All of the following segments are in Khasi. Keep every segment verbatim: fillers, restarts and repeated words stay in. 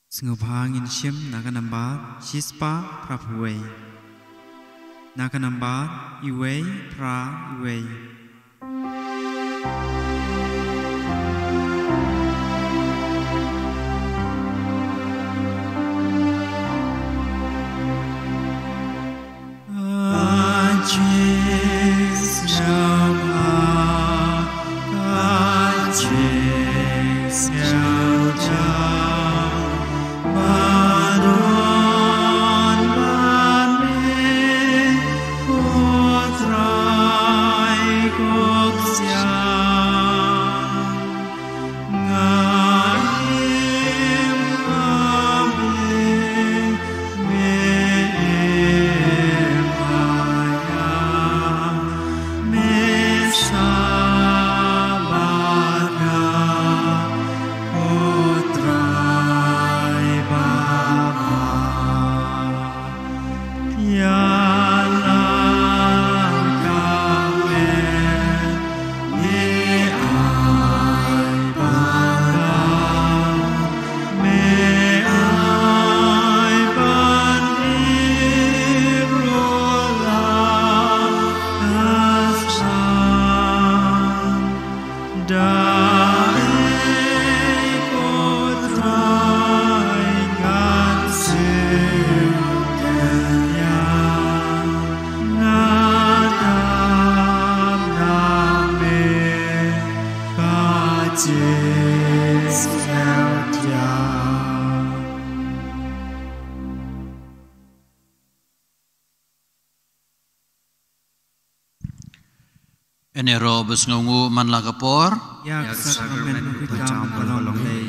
Sngewbha ngin shim na ka nambar shispah phra phew wei. Na ka nambar iwei phra iwei. Ïaroh bad sngewnguh man la ka por. Ïa ka sakramen pynjam ka long lei.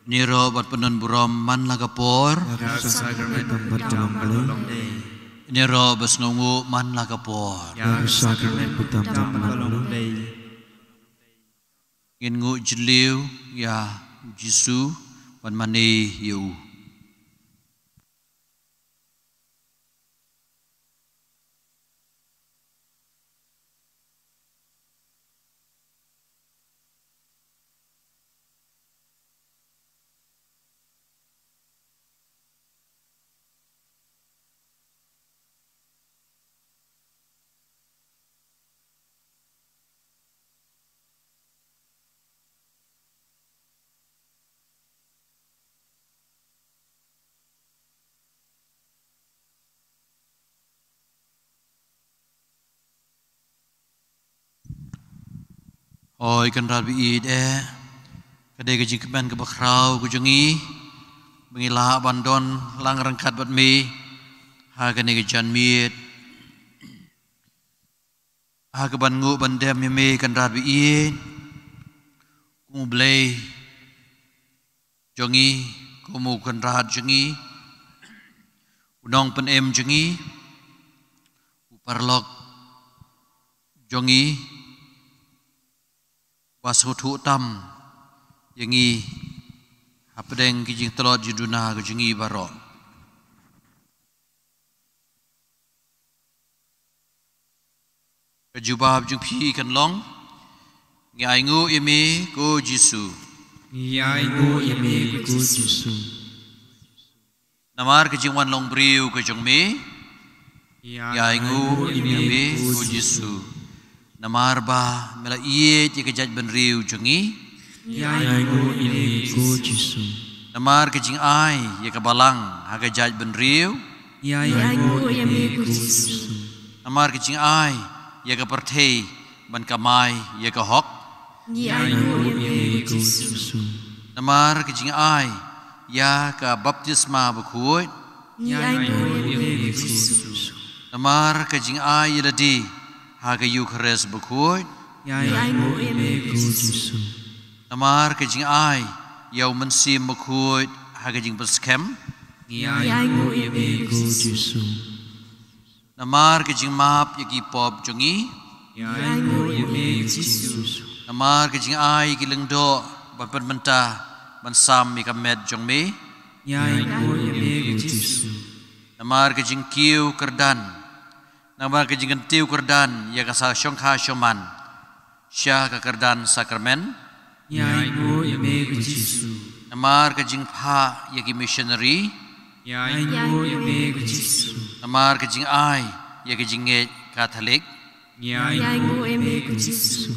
Ïaroh bad pyndon burom man la ka por. Ïa ka sakramen pynjam ka long lei. Ïaroh bad sngewnguh man la ka por. Ïa ka sakramen pynjam ka long lei. Ngin nguh jylliew ïa u Jisu ban mane ïa u. Hooid, Kynrad ba ïeit eh, ka dei ka jingkmen kaba khraw ka jong ngi ba ngi lah ban don lang ryngkat bad me ha kane ka janmiet. Ha kaban nguh ban dem ïa me Kynrad ba ïeit, kum u Blei jong ngi, kum u Kynrad jong ngi, u Nongpynim jong ngi, u Paralok jong ngi, ba sngewthuh tam ïa ngi hapdeng ki jingtlot jingduna ka jong ngi baroh. Ka jubab jong phi kan long, ngi ainguh ïa me ko Jisu. Ngi ainguh ïa me ko Jisu. Namar ka jingwan long briew ka jong me, ngi ainguh ïa me ko Jisu. Namar ba me la ïeit ïa ka jaitbynriew jong ngi, ngi ainguh ïa me ko Jisu. Namar ka jingai ïa ka balang ha ka jaitbynriew, ngi ainguh ïa me ko Jisu. Namar ka jingai ïa ka pyrthei ban kamai ïa ka hok, ngi ainguh ïa me ko Jisu. Namar ka jingai ïa ka baptisma bakhuid, ngi ainguh ïa me ko Jisu. Namar ka jingai ïa lade ha ka Eukharist bakhuid, ngi ainguh ïa me ko Jisu. Namar ka jingai ïa u Mynsiem Bakhuid ha ka jingpynskhem, ngi ainguh ïa me ko Jisu. Namar ka jingmap ïa ki pop jong ngi, ngi ainguh ïa me ko Jisu. Namar ka jingai ïa ki lyngdoh ban pynmynta ban sam ïa ka met jong me, ngi ainguh ïa me ko Jisu. Namar ka jingkiew kyrdan, namar ka jingkyntiew kyrdan ïa ka sa shongkha shongman sha ka kyrdan sakramen, ngi ainguh ïa me ko Jisu. Namar ka jingphah ïa ki missionary. Ngi ainguh ïa me ko Jisu. Namar ka jingai ïa ka jingngeit Katholik. Ngi ainguh ïa me ko Jisu.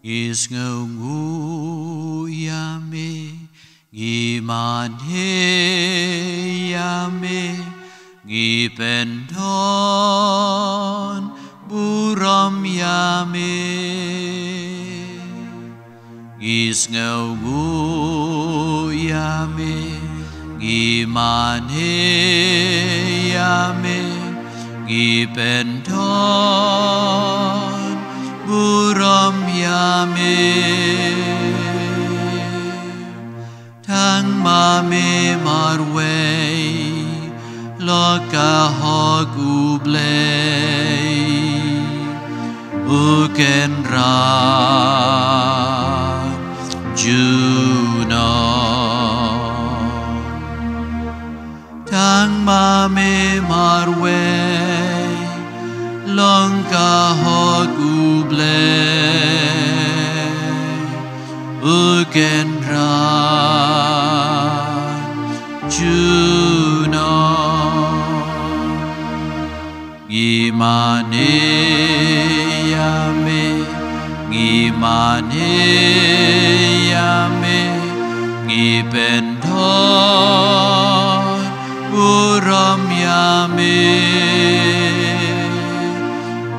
Ngi sngewnguh ïa me, ngi mane ïa me, ngi pyndon burom ïa me. Ngi sngewnguh ïa me, ngi mane ïa me, ngi pyndon burom ïa me. Tang ma me marwei, long ka hok U Blei, U Kynrad junom. Tang ma me marwei, long ka hok U Blei, U Kynrad junom. Ngi mane ïa me, ngi mane ïa me, ngi pyndon burom ïa me.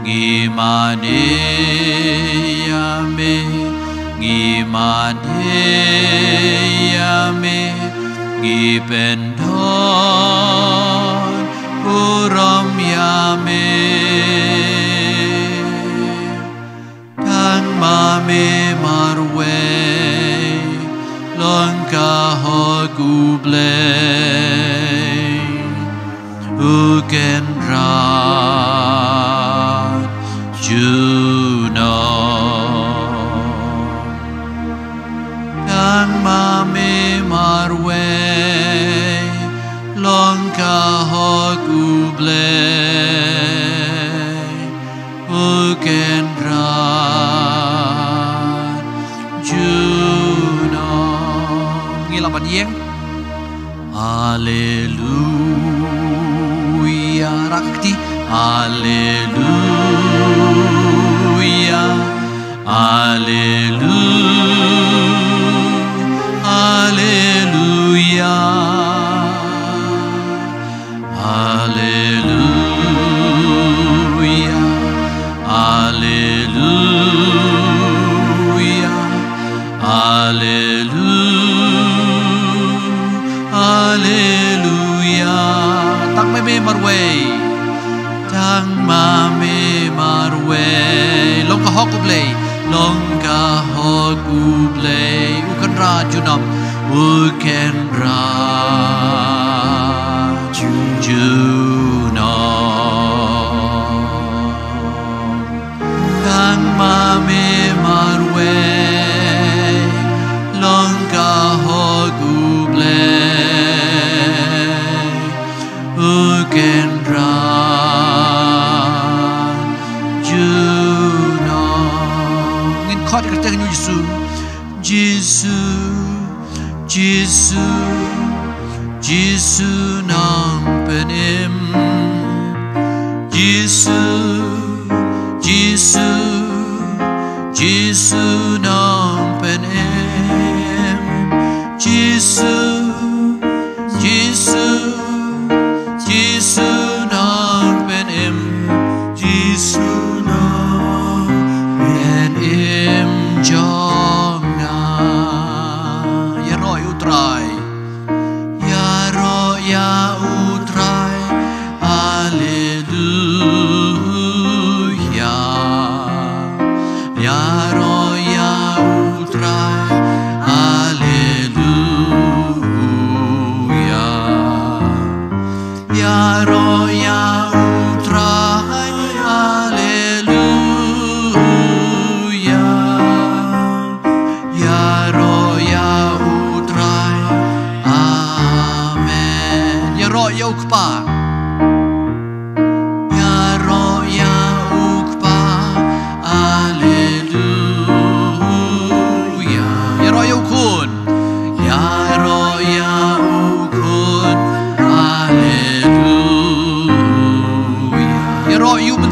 Ngi mane ïa me, ngi mane ïa me, ngi pyndon burom ïa me. Tang ma me marwei, long ka hok U Blei, U Kynrad junom. Tang ma me marwei, long ka hok U Blei, U Kynrad junom. Ngi lah ban ïeng. Alleluia. Rah ka kti. Alleluia. Alleluia. Alleluia. Alleluia, alleluia, alleluia. Tang ma me marwei. Tang ma me marwei. Long ka hok U Blei. Long ka hok U Blei. U Kynrad junom. U Kynrad junom. Tang ma me marwei, long ka hok U Blei, U Kynrad junom. Ngin khot ïa ka kyrteng U Jisu. Jisu, Jisu, Jisu nongpynim. Jisu, Jisu, Jisu nongpynim. Jisu, Jisu, Jisu nongpynim. Jisu nongpynim jong nga. Ïaroh ïa U Trai. Ïaroh ïa U Trai. Alleluia. Ïaroh ïa U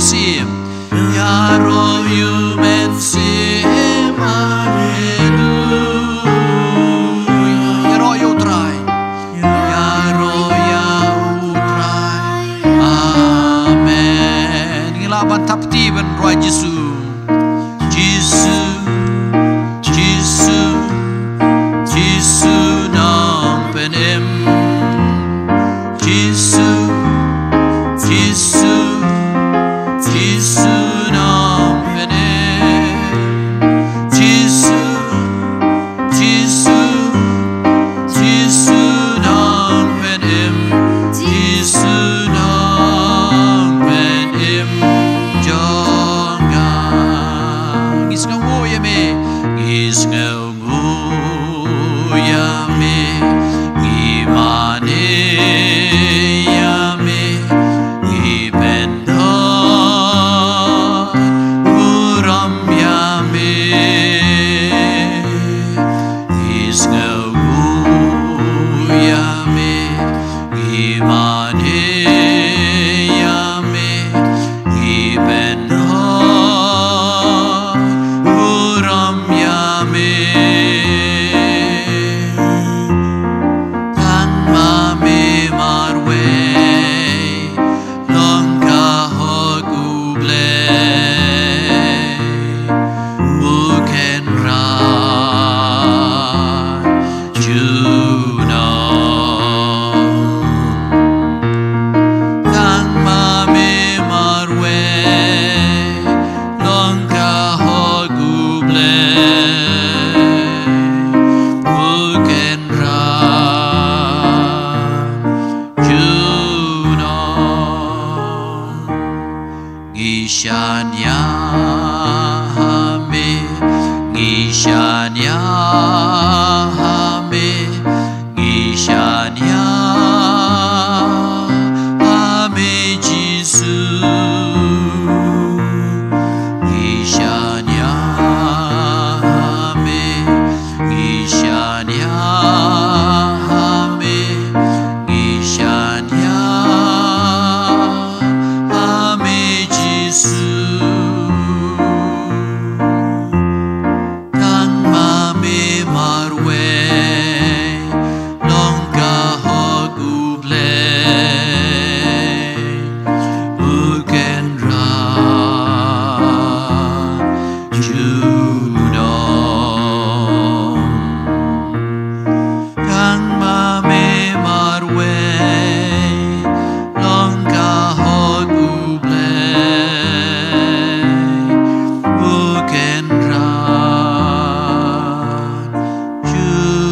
Mynsiem. Ïaroh ïa u Mynsiem, haleluya. Ïaroh ïa u Trai. Ïaroh ïa u Trai. Amen. Ngi lah ban thap kti ban rwai Jisu. Jisu, Jisu, Jisu Nongpynim. Jisu, Jisu, Jisu Nongpynim. Jisu, Jisu, Jisu Nongpynim. Jisu Nongpynim jong nga. Ngi sngewnguh ïa me. Ngi sngew nguh ïa me, ngi mane ïa me, ngi pyndonkam ïa me. Ngi sngewnguh ïa me, ngi mane ïa me, ngi pyndonkam ïa me. Tang ma me marwei, long ka hok U Blei, u kynrad junom. Tang ma me marwei, long ka hok U Blei, u kynrad junom. Ngi shaniah ha me, ngi shaniah ha me, ngi shaniah ha me Jisu. Ngi shaniah ha me, ngi shaniah ha me, ngi shaniah ha me Jisu. Tang ma me marwei, long ka hok U Blei, u kynrad junom. Tang ma me marwei, long ka hok U Blei, u kynrad junom.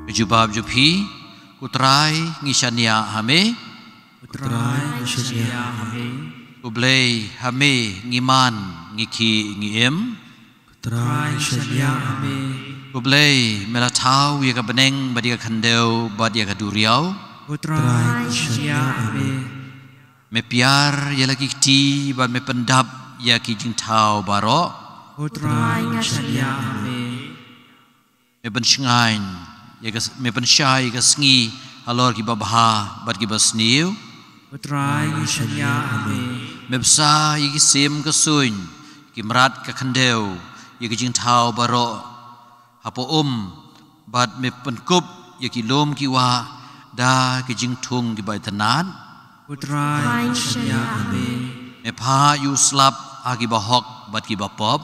Ka jubab jong phi, ko Trai ngi shaniah ha me. Ko Trai ngi shaniah ha me. Ko Blei ha me ngi man, ngi khih, ngi im. Ko Trai ngi shaniah ha me. Ko Blei me la thaw ïa ka bneng bad ïa ka khyndew bad ïa ka duriaw. Ko Trai ngi shaniah ha me. Me piar ïa la ki kti bad me pyndap ïa ki jingthaw baroh. Ko Trai ngi shaniah ha me. Me pynshngaiñ ïa ka, me pynshai ïa ka sngi halor kiba bha bad kiba sniew. Ko Trai ngi shaniah ha me. Me bsa ïa ki sim ka suiñ, ki mrad ka khyndew, ïa ki jingthaw baroh hapoh um, bad me pynkup ïa ki lum ki wah da ki jingthung kiba itynnad. Ko Trai ngi shaniah ha me. Me phah ïa u slap ha kiba hok bad kiba pop.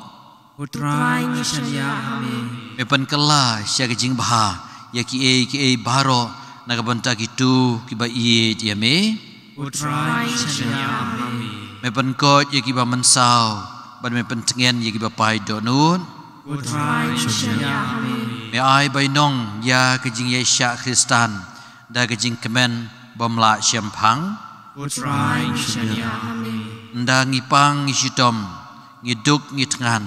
Ko Trai ngi shaniah ha me. Me pynkylla sha ka jingbha ïa kiei kiei baroh na ka bynta kito kiba ïeit ïa me. Ko Trai ngi shaniah ha me. Me pynkoit ïa kiba mynsaw bad me pyntngen ïa kiba paid dohnud. Ko Trai ngi shaniah ha me. Me ai bainong ïa ka jingïaishah Khristan da ka jingkmen bym lah shemphang. Ko Trai ngi shaniah ha me. Ynda ngi pang ngi shitom, ngi duk ngi thngan,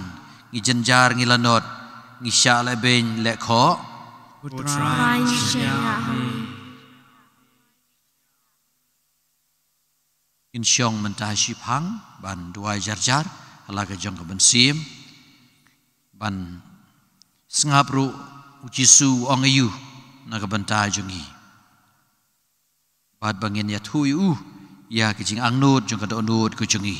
ngi jynjar ngi lanot, ngi shah lehbeiñ lehkhoh. Ko Trai ngi shaniah ha me. Ngin shong mynta shiphang ban duwai jar jar ha la ka jong ka mynsiem, ban sngap ruh U Jisu u ong aïu na ka bynta jong ngi. Bad ba ngin ïathuh ïa u ïa ki jingangnud jong ka dohnud ka jong ngi.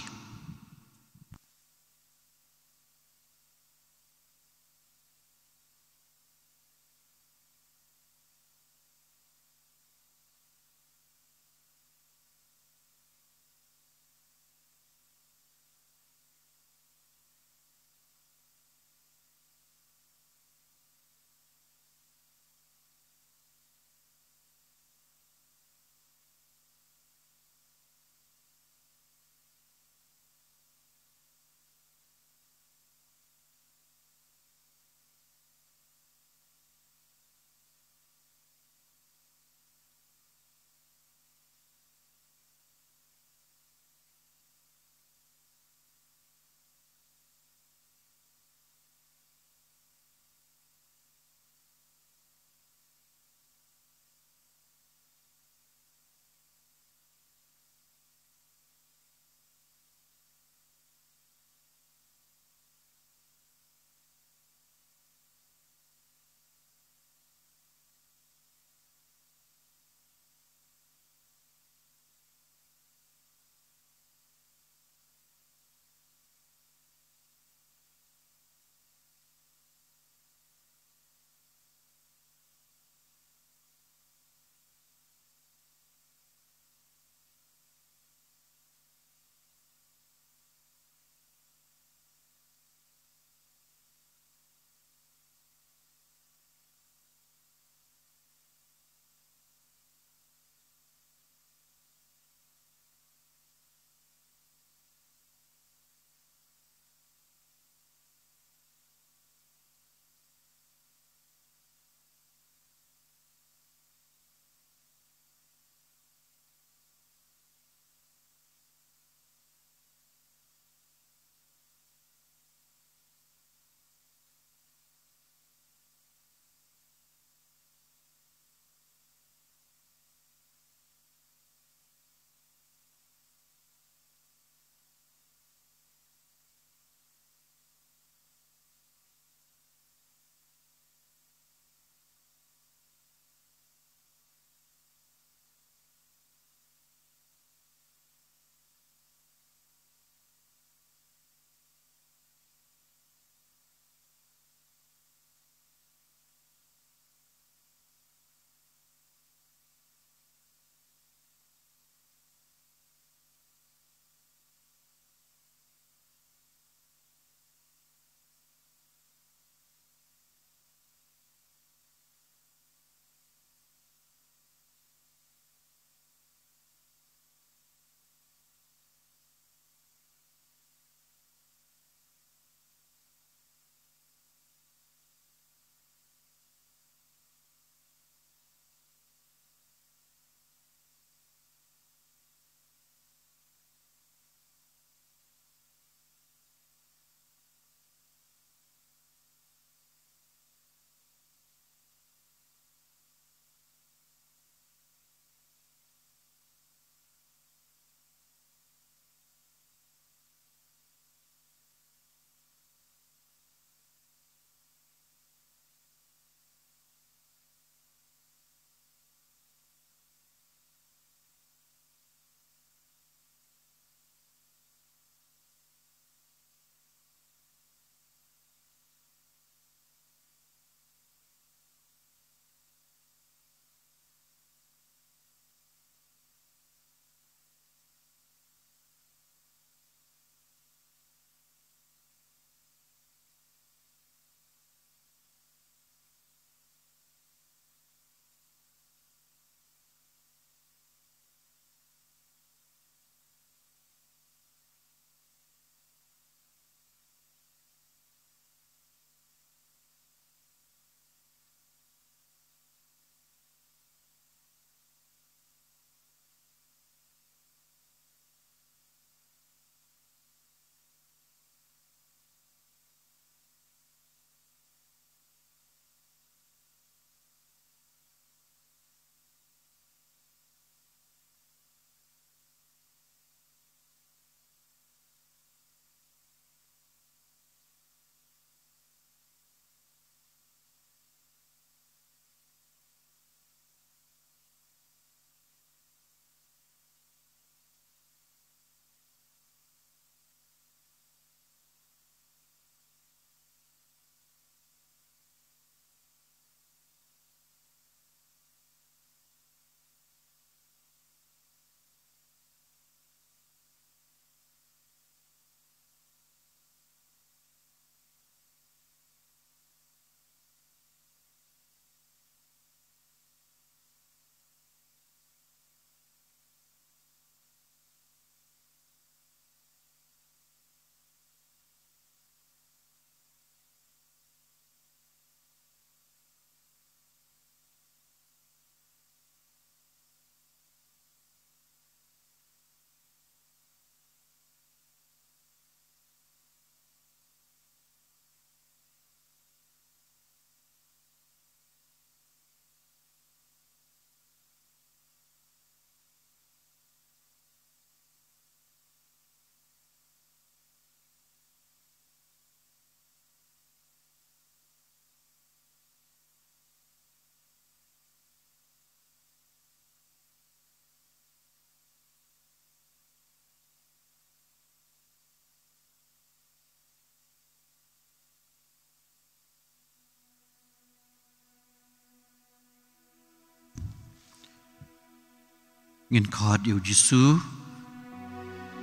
Ngin khot ïa u Jisu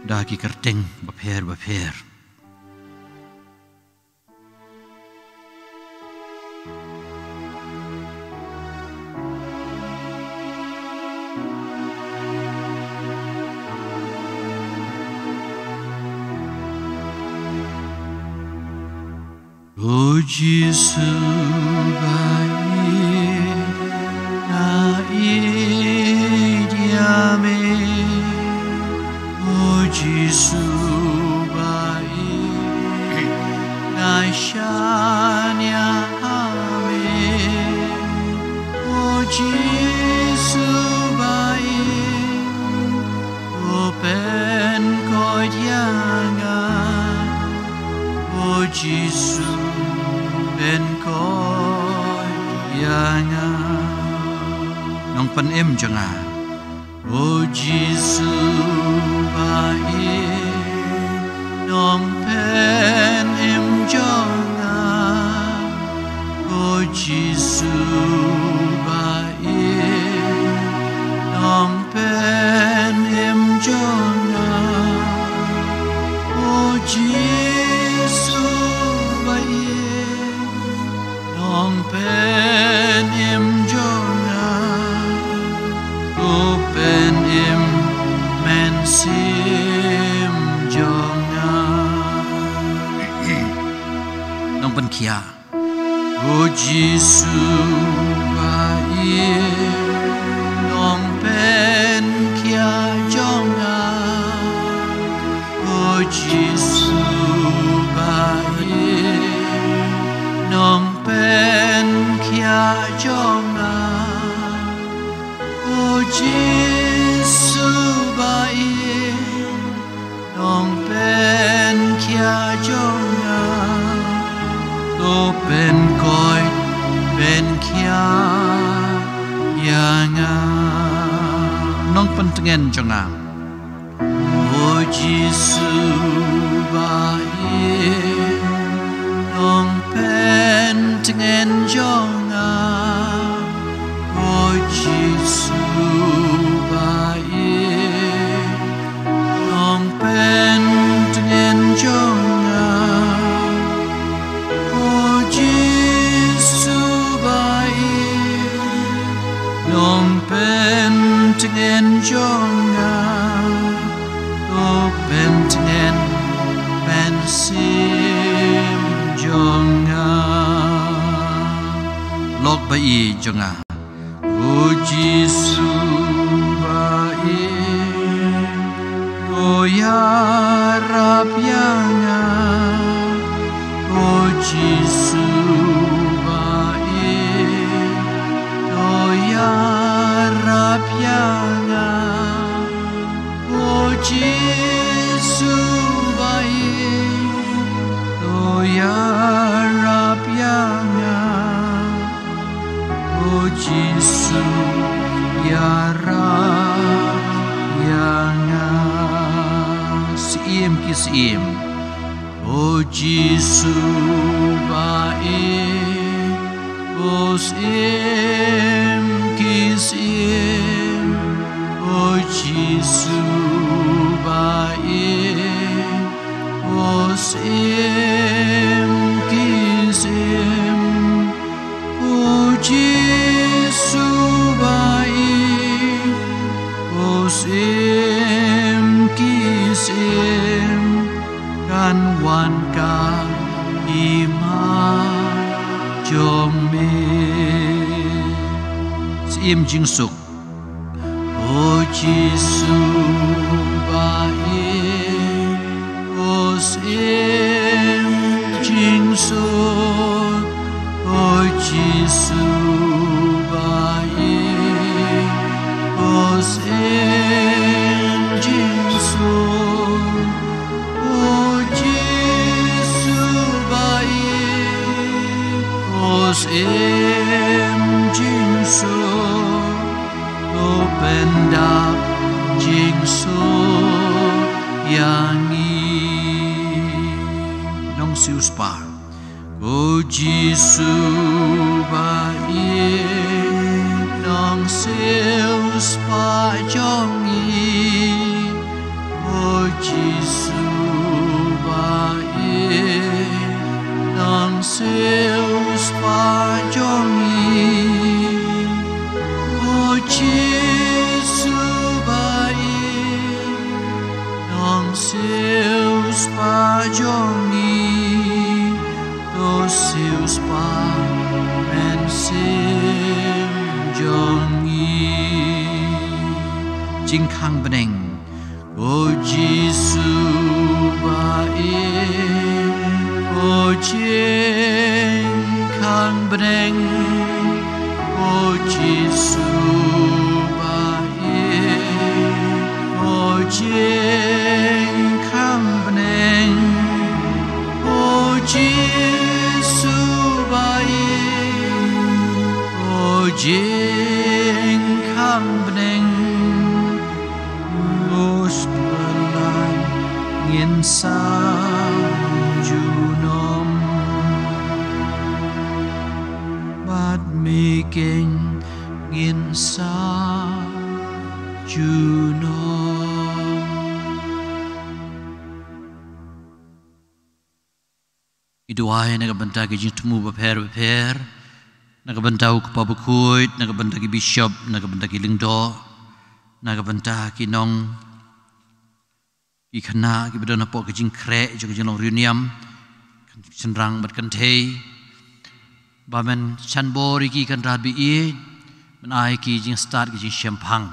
da ki kyrteng bapher bapher. O Jisu ba ïeit, na ïeit ïa me. O Jisu ba ïeit, na shaniah ha me. O Jisu ba ïeit, to pynkoit ïa nga. O Jisu, pynkoit ïa nga. Nongpynim jong nga. O Jisu ba ïeit, Nongpynim jong nga. O Jisu ba ïeit, Nong Nongpynim jong nga. O Jisu ba ïeit, Nongpynim jong nga. To pynim mynsiem jong nga. Nongpynkhiah. O Jisu ba ïeit, Nongpynkhiah jong nga. O Jisu ba ïeit, Nongpynkhiah jong nga. O Jisu ba ïeit, Nongpynkhiah jong nga, to pynkoit pynkhiah ïa nga. Nongpyntngen jong nga. O Jisu ba ïeit, Nongpyntngen jong nga. O Jisu ba ïeit, Nongpyntngen jong nga. O Jisu ba ïeit, Nongpyntngen jong nga. To pyntngen mynsiem jong nga. Lok ba ïeit jong nga. O Jisu ba ïeit, to ïarap ïa nga. O Jisu ba ïeit, to ïarap ïa nga. O Jisu ba ïeit, to ïarap ïa nga. O Jisu, ïarap ïa nga. Syiem ki syiem. O Jisu ba ïeit, to syiem ki syiem. O Jisu ba ïeit, to syiem ki syiem. O Jisu ba ïeit, to syiem ki syiem. Kan wan ka hima jong me. Syiem jingsuk. O Jisu ba ïeit, to syiem jingsuk. O Jisu ba ïeit, to syiem jingsuk. O Jisu ba ïeit, to syiem jingsuk. To pyndap jingsuk ïa ngi. Nongsiewspah. O Jisu ba ïeit, Nongsiewspah. Spah jong ngi, O Jisu ba ïeit, nong siew spah jong ngi. O Jisu ba ïeit, nong siew spah jong ngi. To siew spah mynsiem jong ngi. Jingkhang bneng. O Jisu ba ïeit, O jingkhang bneng, O Jisu ba ïeit, O jingkhang bneng, O Jisu ba ïeit, O jingkhang bneng, Us ba la ngin sa junom. Bad me keiñ ngin sa junom. Ngi duwai na ka bynta ki jingthmu bapher bapher, na ka bynta u Kpa Bakhuid, na ka bynta ki bishop, na ka bynta ki lyngdoh, na ka bynta ki nong, ki khynnah kiba don hapoh ka jingkhreh jong ka jinglong riewniam, shynrang bad kynthei. Ba men shon bor ïa ki Kynrad ba ïeit, men ai ki jingstad ki jingshemphang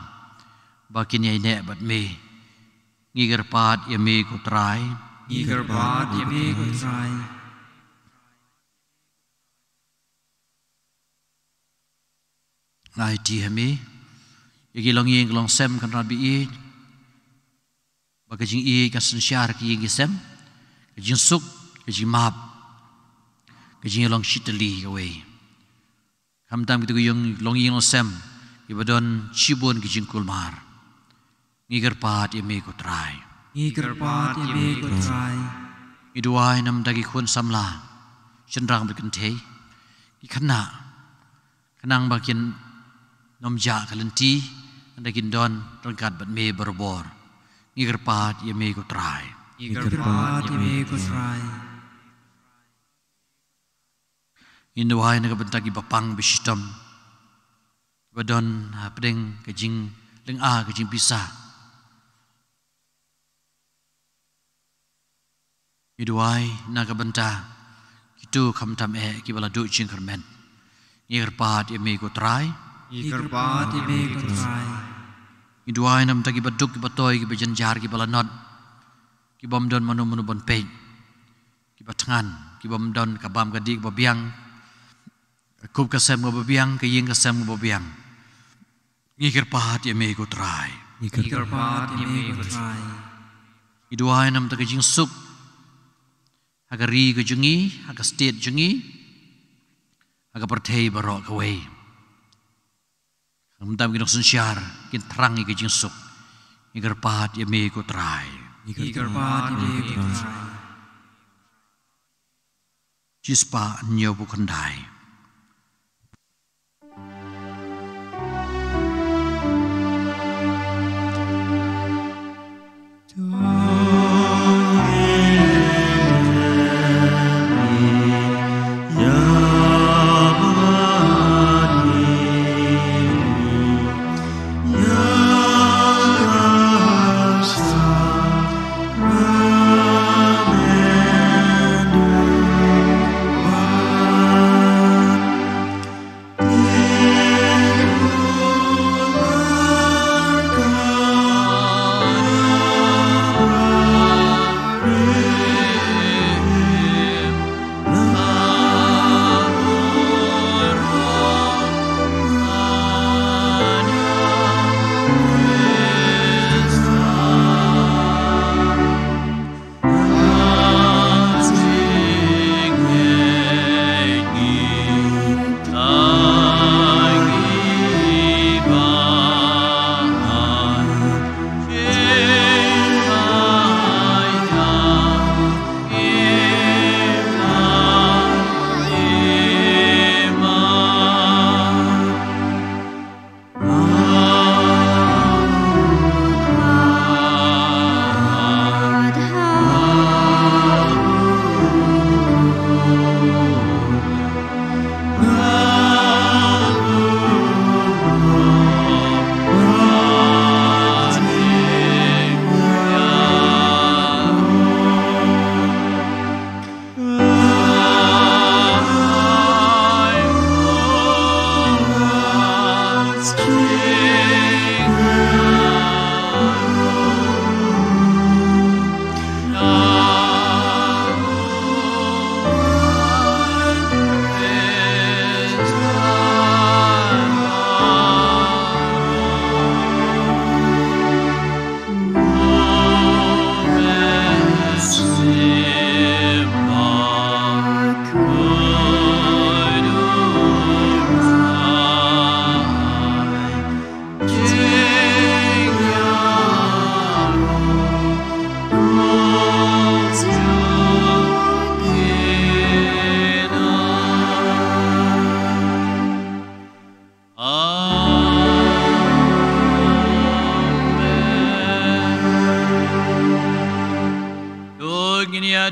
ba kin ïaineh bad me. Ngi kyrpad ïa me ko Trai. Ngi kyrpad ïa me ko Trai. Nga aiti ha me ïa ki longïing longsem Kynrad ba ïeit, ba ka jingïeit kan synshar ha ki ïing ki sem, ka jingsuk, ka jingmap, ka jingïalong shitylli kawei. Khamtam kito ki ïing longïing longsem kiba don shibun ki jingkulmar. Ngi kyrpad ïa me ko Trai. Ngi kyrpad ïa me ko Trai. Ngi duwai namar ki khun samla, shynrang bad kynthei, ki khynnah, khnang ba kin nym jah ka lynti, hynrei kin don ryngkat bad me barabor. Ngi kyrpad ïa me ko Trai. Ngi kyrpad ïa me ko Trai. Ngi duwai na ka bynta kiba pang ba shitom, kiba don hapdeng ka jinglynga ka jingpisa. Ngi duwai na ka bynta kito khamtam eh kiba la duh jingkyrmen. Ngi kyrpad ïa me ko Trai. Ngi kyrpad ïa me ko Trai. Ngi duwai na ka bynta kiba duk, kiba toi, kiba jynjar, kiba lanot, kibym don mano mano ban peit, kiba thngan, kibym don ka bam ka dih kaba biang, ka kup ka sem kaba biang, ka ïing ka sem kaba biang. Ngi kyrpad ïa me ko Trai. Ngi kyrpad ïa me ko Trai. Ngi duwai namar ka jingsuk ha ka ri ka jong ngi, ha ka state jong ngi, ha ka pyrthei baroh kawei. Khamtam ki nongsynshar kin thrang ïa ka jingsuk. Ngi kyrpad ïa me ko Trai. Ngi kyrpad ïa me ko Trai. Shispah hynñiewphew khyndai.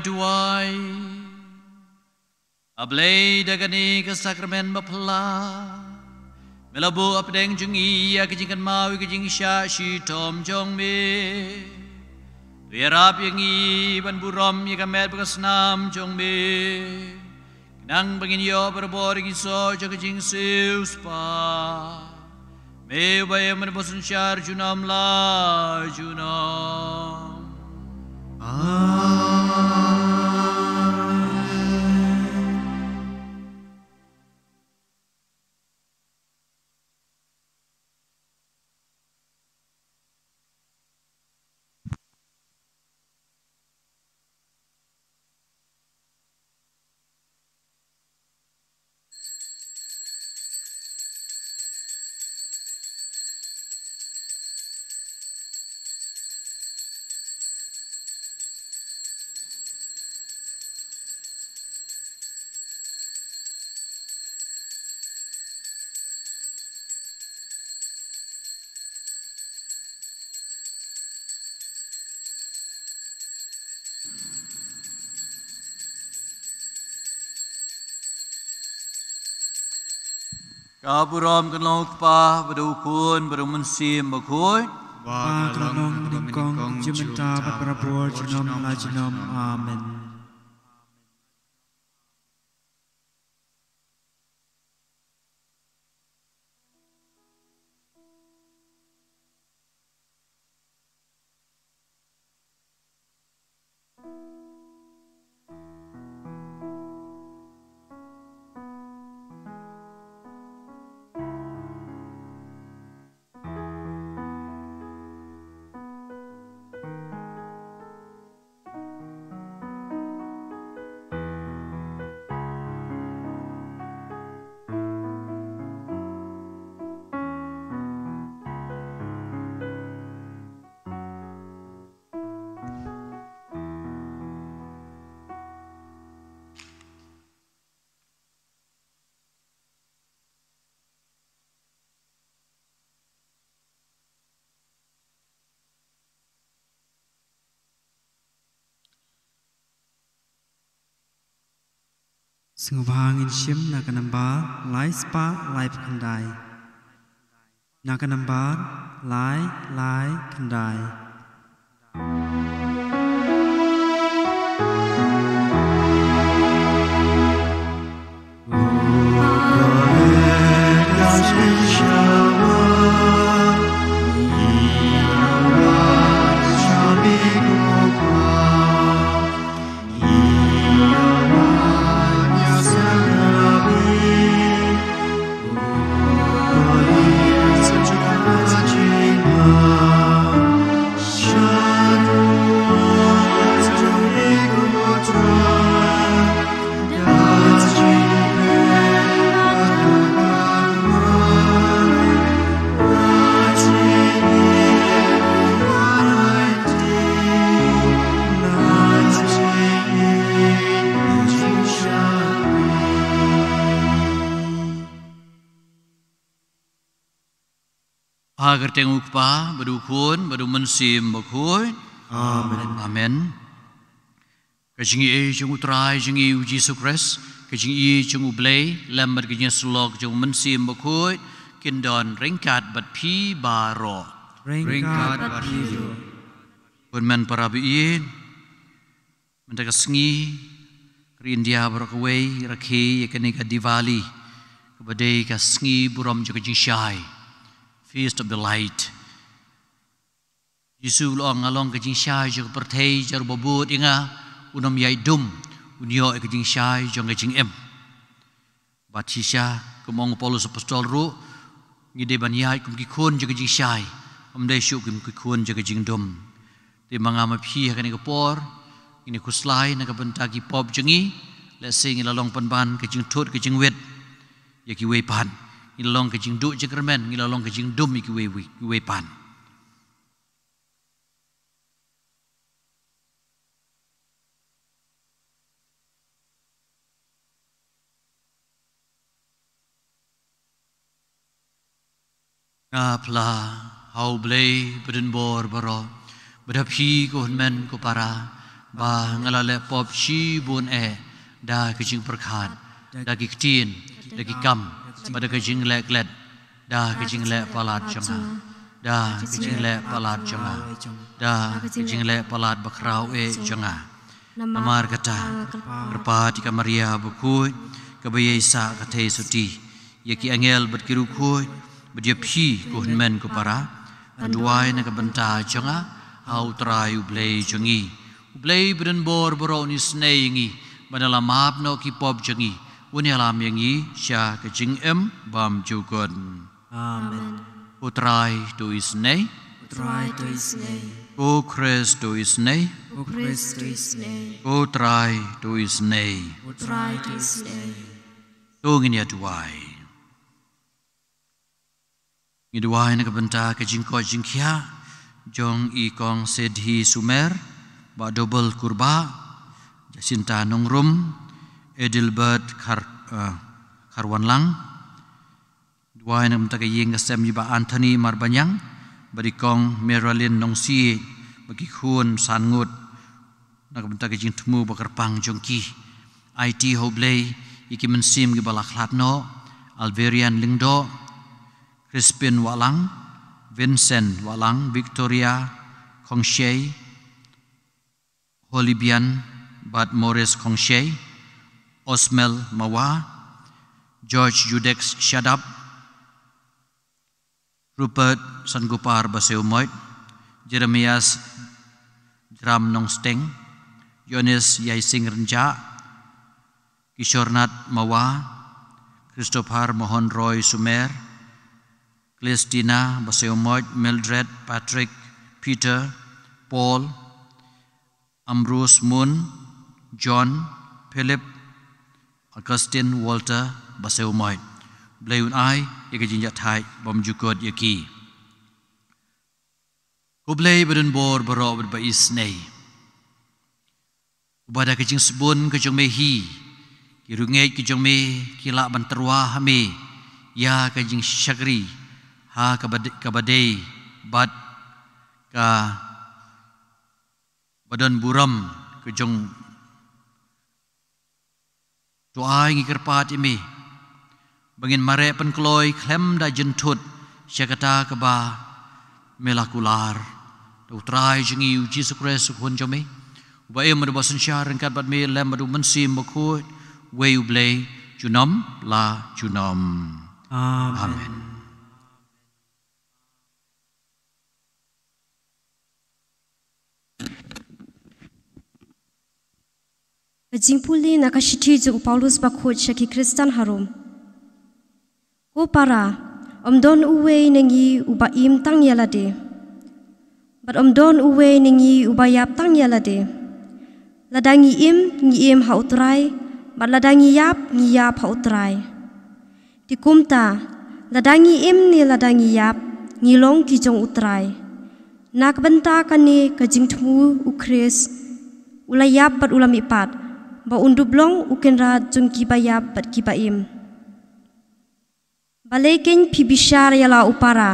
duwai. A Blei, da kane ka sakramen bapla me la buh hapdeng jong ngi ïa ka jingkynmaw ïa ka jingshah shitom jong me. To ïarap ïa ngi ban burom ïa ka met bad ka snam jong me, khnang ba ngin ïoh barabor ïa ka jingsoh jong ka jingsiewspah. Me uba ïa mynta bad synshar junom la junom. Amen. Ka burom kan long u Kpa, bad u Khun, bad u Mynsiem Bakhuid. Ba kan long nyngkong, mynta bad barabor, junom la junom. Amen. Sngewbha ngin shim na ka nambar lai spah lai phew khyndai. Na ka nambar lai lai khyndai. Ha ka kyrteng u Kpa, bad u Khun, bad u Mynsiem Bakhuid. Amen. Amen. Ka jingïeit jong u Trai jong ngi u Jisu Khrist, ka jingïeit jong u Blei, lem bad ka jingïasyllok jong u Mynsiem Bakhuid, kin don ryngkat bad phi baroh. Ryngkat bad phi ruh. Ko hynmen para baieit, mynta ka sngi, ka ri India baroh kawei, rakhe ïa kane ka Diwali, kaba dei ka sngi burom jong ka jingshai, Feast of the Light. Jisu u la ong, nga long ka jingshai jong ka pyrthei, jar uba bud ïa nga, un ym ïaid dum, un ïoh ïa ka jingshai jong ka jingim. Bad shisha, kum ong u Paulus Apostol ruh, ngi dei ban ïaid kum ki khun jong ka jingshai, ym dei shuh kum ki khun jong ka jingdum. Te ma nga ma phi ha kane ka por, ngin ïa khuslai na ka bynta ki pop jong ngi, lehse ngi la long pynban ka jingthut ka jingwit ïa kiwei pat. Ngi la long ka jingduh jingkyrmen, ngi la long ka jingdum ïa kiwei, kiwei pat. Nga phla ha u Blei badonbor baroh, bad ha phi ko hynmen ko para, ba nga la leh pop shibun eh da ka jingpyrkhat, da ki ktien, da ki kam, bad da ka jingleh klet, da ka jingleh palat jong nga, da ka jingleh palat jong nga, da ka jingleh palat bakhraw eh jong nga. Namar kata, kyrpad ïa ka Maria bakhuid, kaba ïeit sah ka theisotti, ïa ki angel bad ki riewkhuid, bad ïa phi ko hynmen ko para, ban duwai na ka bynta jong nga ha U Trai U Blei jong ngi. U Blei badonbor baroh un isynei ïa ngi, ban da la map noh ki pop jong ngi, un ïalam ïa ngi sha ka jingim bymjukut. Amen. U Trai to isynei. U Trai to isynei. U Khrist to isynei. U Khrist to isynei. U Trai to isynei. U Trai to isynei. To ngin ïa duwai. Ngi duwai na ka bynta ka jingkoit jingkhiah jong i Kong Sedhi Sumer, Bah Dobel Kurbah, Jacinta Nongrum, Edelbert Khar, eh, Kharwanlang. Duwai na ka bynta ka ïing ka sem i Bah Anthony Marbaniang, bad i Kong Meralin Nongsiej, bad ki khun san ngut, na ka bynta ka jingthmu ba kyrpang jong ki. Aiti ha U Blei ïa ki mynsiem kiba la khlad noh, Alverian Lyngdoh, Crispin Wahlang, Vincent Wahlang, Victoria Khongshei, Holibian bad Morris Khongshei, Osmel Mawa, George Judex Shadap, Rupert Sangupar Baseumoit, Jeremias Jram Nongsteng, Yonis Yaising Renjak, Kishornath Mawa, Christopher Mohon Roy Sumer, Celestina Baseumoit, Mildred, Patrick, Peter, Paul, Ambrose Moon, John, Philip, Augustine, Walter Baseumoit. Blei un ai ïa ka jingïathait bymjukut ïa ki. Ko Blei badonbor baroh bad ba isynei, uba da ka jingsbun ka jong me hi, ki riewngeit ka jong me ki lah ban tyrwa ha me ïa ka jingshakri ha kaba dei, kaba dei bad kaba don burom ka jong. To ai ngi kyrpad ïa me ba ngin mareh pynkloi khlem da jynthut sha kata kaba me la kular da U Trai jong ngi U Jisu Khrist U Khun jong me, uba im bad uba synshar ryngkat bad me lem bad U Mynsiem Bakhuid, uwei U Blei, junom la junom. Amen. Amen. Ka jingpule na ka shithi jong u Paulus bakhuid sha ki Khristan ha Rom. Ko para, ym don uwei na ngi uba im tang ïa lade, bad ym don uwei na ngi uba ïap tang ïa lade. Lada ngi im, ngi im ha U Trai, bad lada ngi ïap, ngi ïap ha U Trai. Te kumta, lada ngi im ne lada ngi ïap, ngi long ki jong U Trai. Na ka bynta kane ka jingthmu U Khrist u la ïap bad u la mihpat, ba un dup long u kynrad jong kiba ïap bad kiba im. Balei kein phi bishar ïa la u para?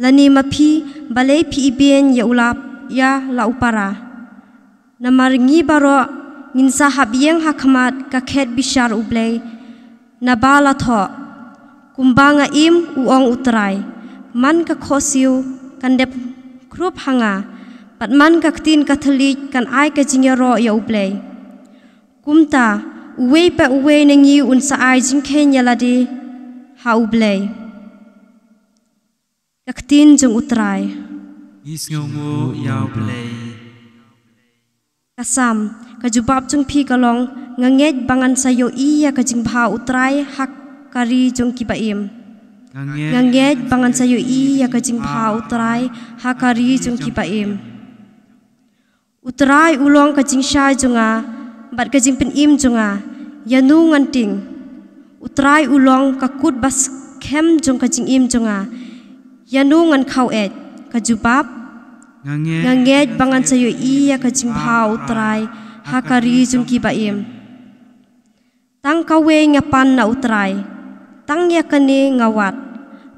Lane ma phi, balei phi ibeiñ ïa u la, ïa la u para? Namar ngi baroh ngin sa hap ïeng ha khmat ka khet bishar U Blei naba la thoh. Kumba nga im, u ong U Trai, man ka khohsiew kan dep khrup ha nga, bad man ka ktien ka thylliej kan ai ka jingïaroh ïa U Blei. Kumta, uwei pa uwei na ngi un sa ai jingkheiñ ïa lade ha U Blei. Ka ktien jong U Trai. Ngi sngewnguh ïa U Blei. Ka Salm, ka jubab jong phi ka long, nga ngeit ba ngan sa ïohi ïa ka jingbha U Trai ha ka ri jong kiba im. Nga ngeit ba ngan sa ïohi ïa ka jingbha U Trai ha ka ri jong kiba im. U Trai u long ka jingshai jong nga, bad ka jingpynim jong nga, ïa no ngan tieng? U Trai u long ka kut ba skhem jong ka jingim jong nga, ïa no ngan khaw eit? Ka jubab, nga ngeit ba ngan sa ïohi ïa ka jingbha U Trai ha ka ri jong kiba im. Tang kawei nga pan na U Trai, tang ïa kane nga wad,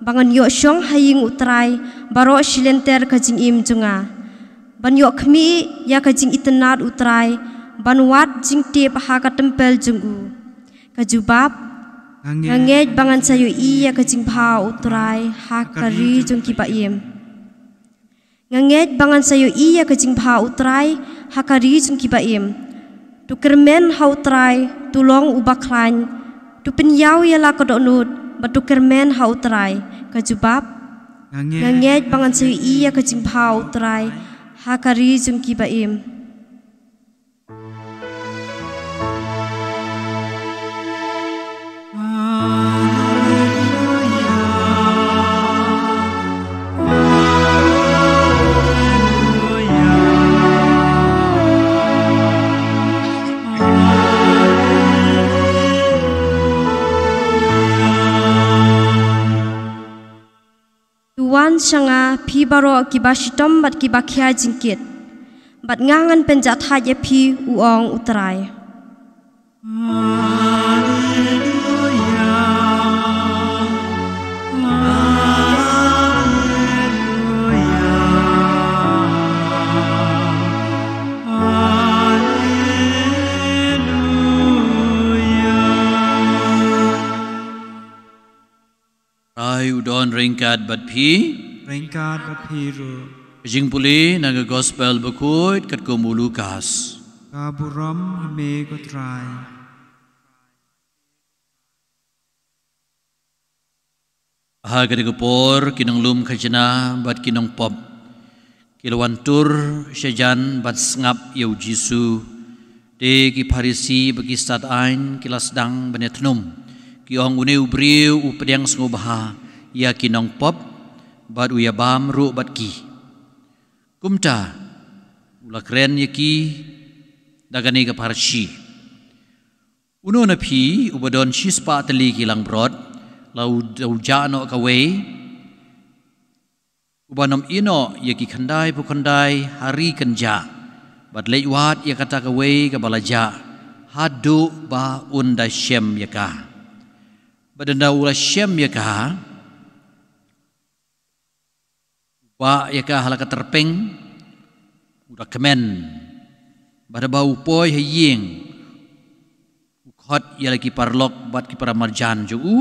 ba ngan ïoh shong ha ïing U Trai baroh shi lynter ka jingim jong nga, Ban ïoh khmih ïa ka jingitynnad U Trai, ban wad jingtip ha ka tempel jong u. Ka jubab, nga ngeit ba ngan sa ïohi ïa ka jingbha U Trai ha ka ri jong ki ba im. Nga ngeit ba ngan sa ïohi ïa ka jingbha U Trai ha ka ri jong ki ba im. To kyrmen ha U Trai, to long u bakhlaiñ, to pynïaw ïa la ka dohnud, bad to kyrmen ha U Trai. Ka jubab, nga ngeit ba ngan sa ïohi ïa ka jingbha U Trai ha ka ri jong ki ba im. To wan sha nga phi baroh kiba shitom bad kiba khia jingkit, bad nga ngan pynjahthait ïa phi, u ong U Trai. Trai u don ryngkat bad phi. Ryngkat bad phi ruh. Ka jingpule na ka Gospel bakhuid katkum u Lukas. Ka burom ha me ko Trai. Ha kata ka por ki nonglum khajna bad ki nongpop ki la wan tur shajan bad sngap ïa u Jisu. Te ki Pharisi bad ki stad aiñ ki la sdang ban ïathnum, ki ong, une u briew u pdiang sngewbha ïa ki nongpop bad u ïabam ruh bad ki. Kumta u la kren ïa ki da kane ka parshi. Uno na phi uba don shispah tylli ki langbrot, la u, u jah noh kawei, uba nym ïeh noh ïa ki khyndai phew khyndai ha ri kynjah, bad leit wad ïa kata kawei kaba la jah, haduh ba un da shem ïa ka. Bad ynda u la shem ïa ka, u bah ïa ka ha la ka tyrpeng, u da kmen. Bad haba u poi ha ïing, u khot ïa la ki paralok bad ki paramarjan jong u,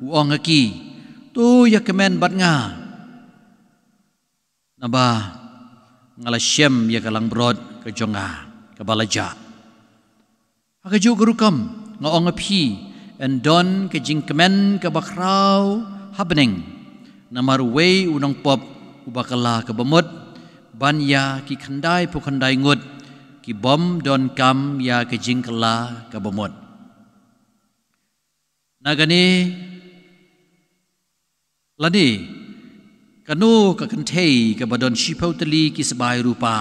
u ong ha ki, to ïa kmen bad nga, naba nga la shem ïa ka langbrot ka jong nga kaba la jah. Ha kajuh ka rukom nga ong ha phi, yn don ka jingkmen kaba khraw ha bneng namar uwei u nongpop uba kylla kaba mut ban ïa ki khyndai phew khyndai ngut ki bym don kam ïa ka jingkylla kaba mut. Na kane lane kano ka kynthei kaba don shiphew tylli ki sbai rupa,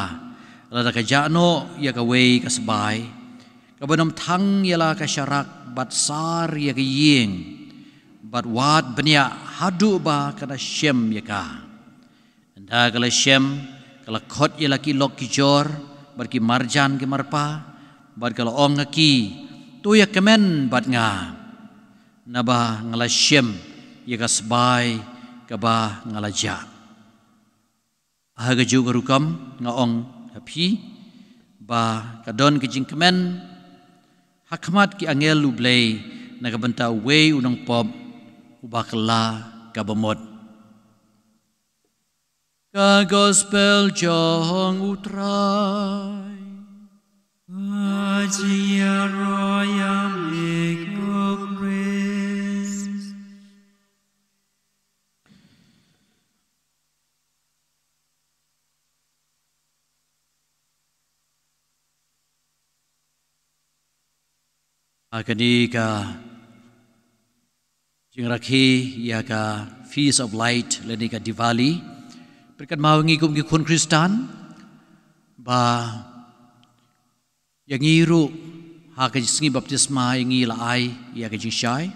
lada ka jah noh ïa kawei ka sbai, kaba nym thang ïa la ka sharak bad sar ïa ka ïing, bad wad bniah haduh ba kan da shem ïa ka? Ynda ka la shem, ka la khot ïa la ki lok ki jor bad ki marjan ki marpa, bad ka la ong ha ki, to ïa kmen bad nga, naba nga la shem ïa ka sbai kaba nga la jah. Ha kajuh ka rukom nga ong ha phi, ba ka don ka jingkmen ha khmat ki angel U Blei na ka bynta uwei u nongpop uba kylla kaba mut. Ka Gospel jong U Trai. Ka jingïaroh ïa me ko Khrist. Ha kane ka jingrakhe ïa ka Feast of Light lane ka Diwali, pyrkhat ma ngi kum ki khun Khristan ba ïa ngi ruh ha ka sngi baptisma ïa ngi la ai ïa ka jingshai.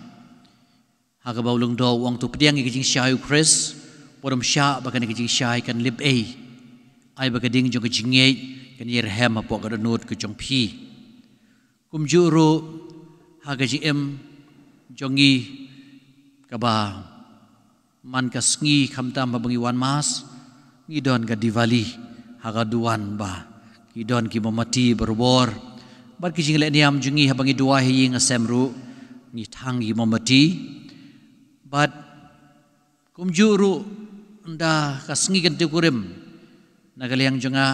Ha kaba u lyngdoh u ong to pdiang ïa ka jingshai U Khrist, wat nym shah ba kane ka jingshai kan lip ei. Ai ba ka ding jong ka jingngeit kan ïarhem hapoh ka dohnud ka jong phi. Kumjuh ruh ha ka jingim jong ngi kaba man ka sngi khamtam haba ngi wan mass, ngi don ka Diwali. ha ka duwan ba ki don ki mombati barabor. Bad ki jingleh niam jong ngi haba ngi duwai ha ïing ha sem ruh ngi thang ki mombati. Bad kumjuh ruh ynda ka sngi Kyntien Kurim, na ka liang jong nga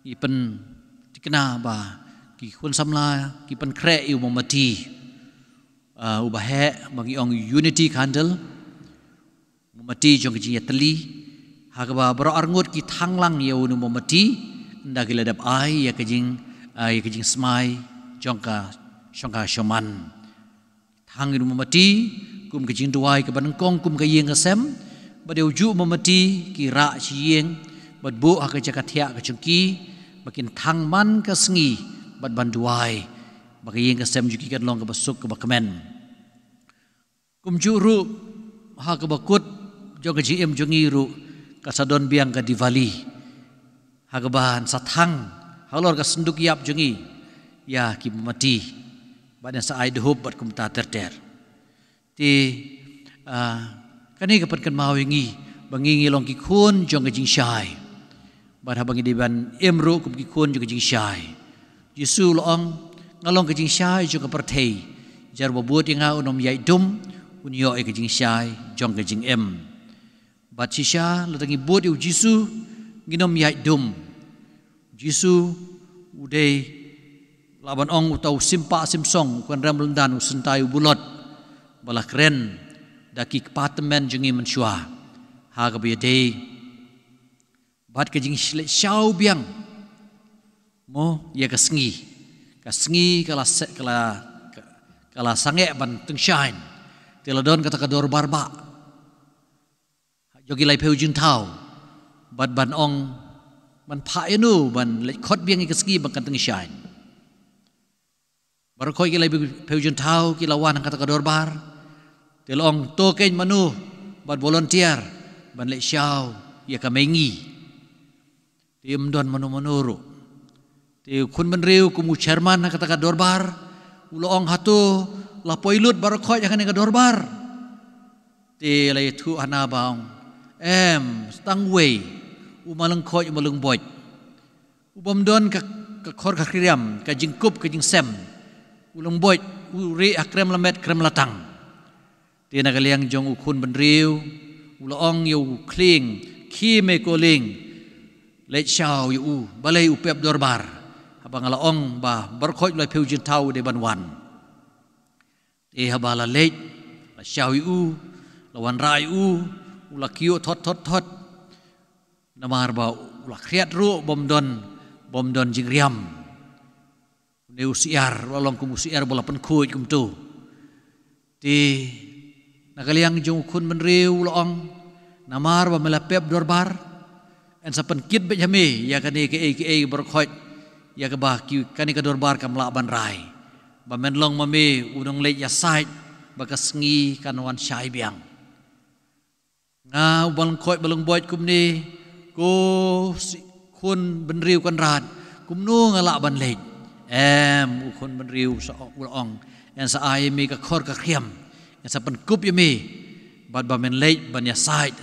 ngi pynthikna ba ki khun samla ki pynkhreh ïa u mombati, ah, uba heh ba ngi ong unity candle, mombati jong ka jingïatylli, ha kaba baroh arngut ki thang lang ïa une u mombati ynda ki la dep ai ïa ka jing, ah, ïa ka jingsmai jong ka shongkha shongman. Thang ïa une u mombati kum ka jingduwai kaba nyngkong kum ka ïing ka sem. Bad ïa ujuh u mombati ki rah sha ïing bad buh ha ka jaka thiah ka jong ki, ba kin thang man ka sngi bad ban duwai ba ka ïing ka sem jong ki kan long kaba suk kaba kmen. Kumjuh ruh ha kaba kut jong ka jingim jong ngi ruh ka sa don biang ka Diwali, ha kaba yn sa thang halor ka synduk ïap jong ngi ïa ki mombati, bad yn sa ai dhup bad kumta ter ter. Te, ah, kane ka pynkynmaw ïa ngi ba ngi ngi long ki khun jong ka jingshai. Bad haba ngi dei ban im ruh kum ki khun jong ka jingshai. Jisu u la ong, nga long ka jingshai jong ka pyrthei. Jar uba bud ïa nga un ym ïaid dum, un ïoh ïa ka jingshai jong ka jingim. Bad shisha lada ngi bud ïa u Jisu ngin ym ïaid dum. Jisu u dei, lah ban ong, uta u simpah simsong, u kynrem lyndan, u syntai u bulot, ba la kren da ki kpa tymmen jong ngi mynshuwa ha kaba ïadei bad ka jingleit shaw biang, mo, ïa ka sngi. Ka sngi ka la se-, ka la, ka, ka la sangeh ban tyngshaiñ. Te la don kata ka dorbar bah jong ki laiphew jingthaw, bad ban ong, ban phah ïa no ban leit khot biang ïa ka sngi ba kan tyngshaiñ. Baroh khoit ki laiphew jingthaw ki la wan ha kata ka dorbar. Te la ong, to keiñ mano ban volunteer ban leit shaw ïa ka mei ngi. Te ym don mano mano ruh. Te u khun bynriew kum u chairman ha kata ka dorbar, u la ong, hato la poi lut baroh khoit ha kane ka dorbar? Te la ïathuh hana ba ong, em, tang uwei, u malyngkhoit, u malyngboit. U bym don ka, ka khor ka khriam, ka jingkup ka jingsem. U lyngboit, u rieh ha krem lamet krem latang. Te na ka liang jong u khun bynriew, u la ong ïa u khlieng, khie me ko lieng, leit shaw ïa u, balei u pep dorbar. Haba nga la ong ba baroh khoit laiphew jingthaw u dei ban wan. Te haba la leit, la shaw ïa u, la wanrah ïa u, u la kyiuh thot thot thot. Namar ba u la khriat ruh bym don, bym don jingriam. Une u syiar, u la long kum u syiar ba la pynkhuid kumto. Te na ka liang jong u khun bynriew u la ong, namar ba me la pep dorbar, yn sa pynkit beit ha me ïa kane kaei kaei baroh khoit, ïa kaba ki, kane ka dorbar kam lah ban rai. Ba men long ma me u nongleit ïasaid, ba ka sngi kan wan shai biang. Nga u malyngkhoit malyngboit kumne, ko si-, khun bynriew Kynrad, kumno nga lah ban leit? Em, u khun bynriew sa u la ong, yn sa ai ïa me ka khor ka khriam, yn sa pynkup ïa me, bad ba men leit ban ïasaid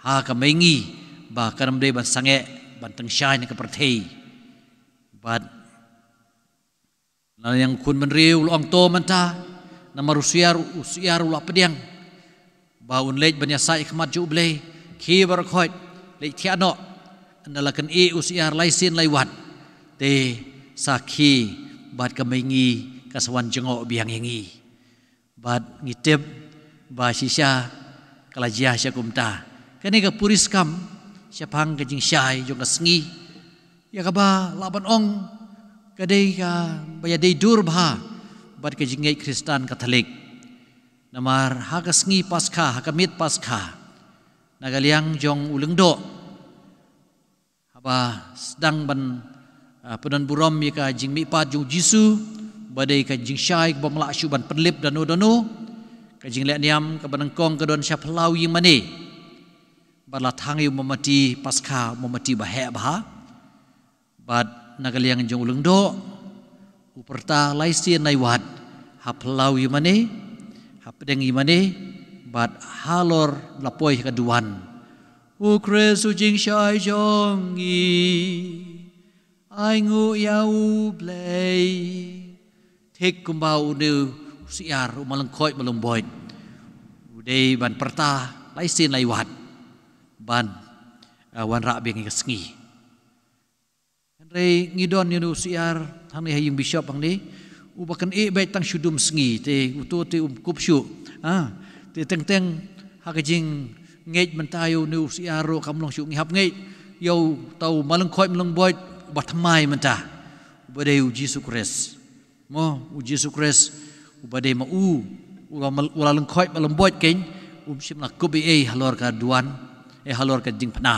ha ka mei ngi, ba kan ym dei ban sangeh ban tyngshaiñ ka pyrthei. Bad na ka liang u khun bynriew u la ong, to mynta, namar u syiar, u syiar u la pdiang ba un leit ban ïasaid ha khmat jong U Blei, khie baroh khoit, leit thiah noh. Ynda la kynih u syiar lai sien lai wat, te sa khie, bad ka mei ngi ka sa wan jngoh biang ïa ngi. Bad ngi tip ba shisha ka la jia sha kumta. Kane ka puriskam shaphang ka jingshai jong ka sngi, ïa kaba lah ban ong ka dei kaba ïadei dur bha bad ka jingngeit Khristan Katholik. Namar ha ka sngi Paskha, ha ka miet Paskha, na ka liang jong u Lyngdoh, haba sdang ban, ah, pyndon burom ïa ka jingmihpat jong u Jisu, ba dei ka jingshai kaba ym lah shuh ban pynlip dano dano. Ka jingleh niam kaba nyngkong ka don sha phyllaw ïing mane. Bad la thang ïa u mombati Paskha, u mombati ba heh bha. Bad na ka liang jong u Lyngdoh, u pyrta lai sien lai wat ha phyllaw ïing mane, ha pdeng ïing mane, bad halor la poi ha ka duwan. U Khrist u jingshai jong ngi, ai nguh ïa U Blei. Thik kumba une u syiar, u malyngkhoit malyngboit, u dei ban pyrta lai sien lai wat ban, eh, wanrah biang ïa ka sngi. Hynrei ngi don ïa une u syiar hangne ha ïing bishop hangne, uba kynnoh beit tang shu dum sngi, te uto te um kup shuh. Ah, te teng teng ha ka jingngeit mynta ïa une u syiar ruh kam long shuh, ngi hap ngeit ïa uta u malyngkhoit malyngboit uba thymmai mynta, uba dei U Jisu Khrist. Mo, U Jisu Khrist, uba dei ma u, u la mal-, u la lyngkhoit malyngboit keiñ, um shym la kup ei ei halor ka duwan, eh, halor ka jingphna.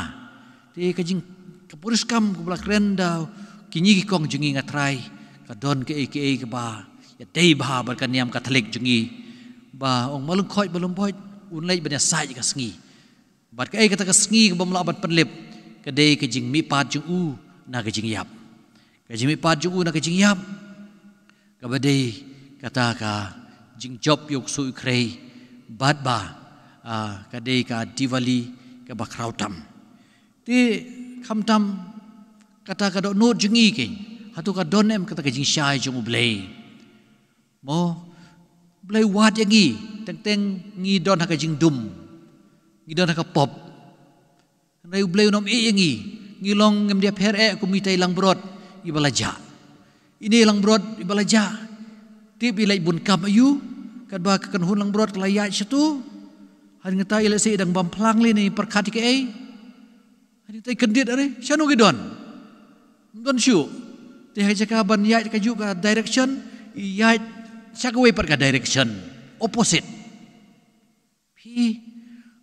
Te ka jing, ka puriskam kaba la kren da kine ki kong jong ngi, nga Trai, ka don kaei kaei kaba ïadei bha bad ka niam Katholik jong ngi, ba ong malyngkhoit malyngboit un leit ban ïasaid ïa ka sngi. Bad kaei kata ka sngi kaba ym lah ban pynlip, ka dei ka jingmihpat jong u na ka jingïap. Ka jingmihpat jong u na ka jingïap, kaba dei kata ka jingjop ïa u ksuid u khrei, bad ba, ah, ka dei ka Diwali kaba khraw tam. Te khamtam kata ka dohnud jong ngi keiñ, hato ka don em kata ka jingshai jong U Blei? Mo, U Blei u wad ïa ngi, teng teng ngi don ha ka jingdum, ngi don ha ka pop. Hynrei U Blei un ym ïeh ïa ngi, ngi long, ngim da pher eh kum itai i langbrot iba la jah. Ine i langbrot iba la jah, tip i leit bun kam aïu, katba ka kynhun langbrot ka la ïaid shato. Hadien kata i lehse i dang bam phlang lei ne pyrkhat ïa kaei. Hadien kata i kyndit, are, shano ki don? Ym don shuh. Te ha ka jaka ban ïaid kajuh ka direction, i ïaid sha kawei pat ka direction, opposite. Phi,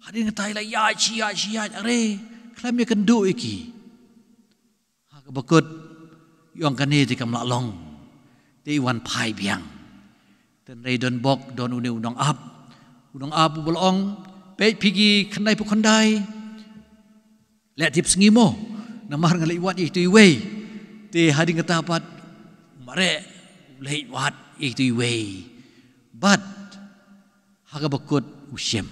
hadien kata i la ïaid shi ïaid shi ïaid, are, khlem ïakynduh ïa ki. Ha kaba kut i ong kane te kam lah long. Te i wan phai biang. Te hynrei don bok, don une u nongap. U nongap uba la ong, peit phi ki khyndai phew khyndai. Leh tip sngi mo, namar nga leit wad ïa itu iwei. Te hadien kata pat, mareh, u leit wad ïa itu iwei. Bad ha kaba kut u shem.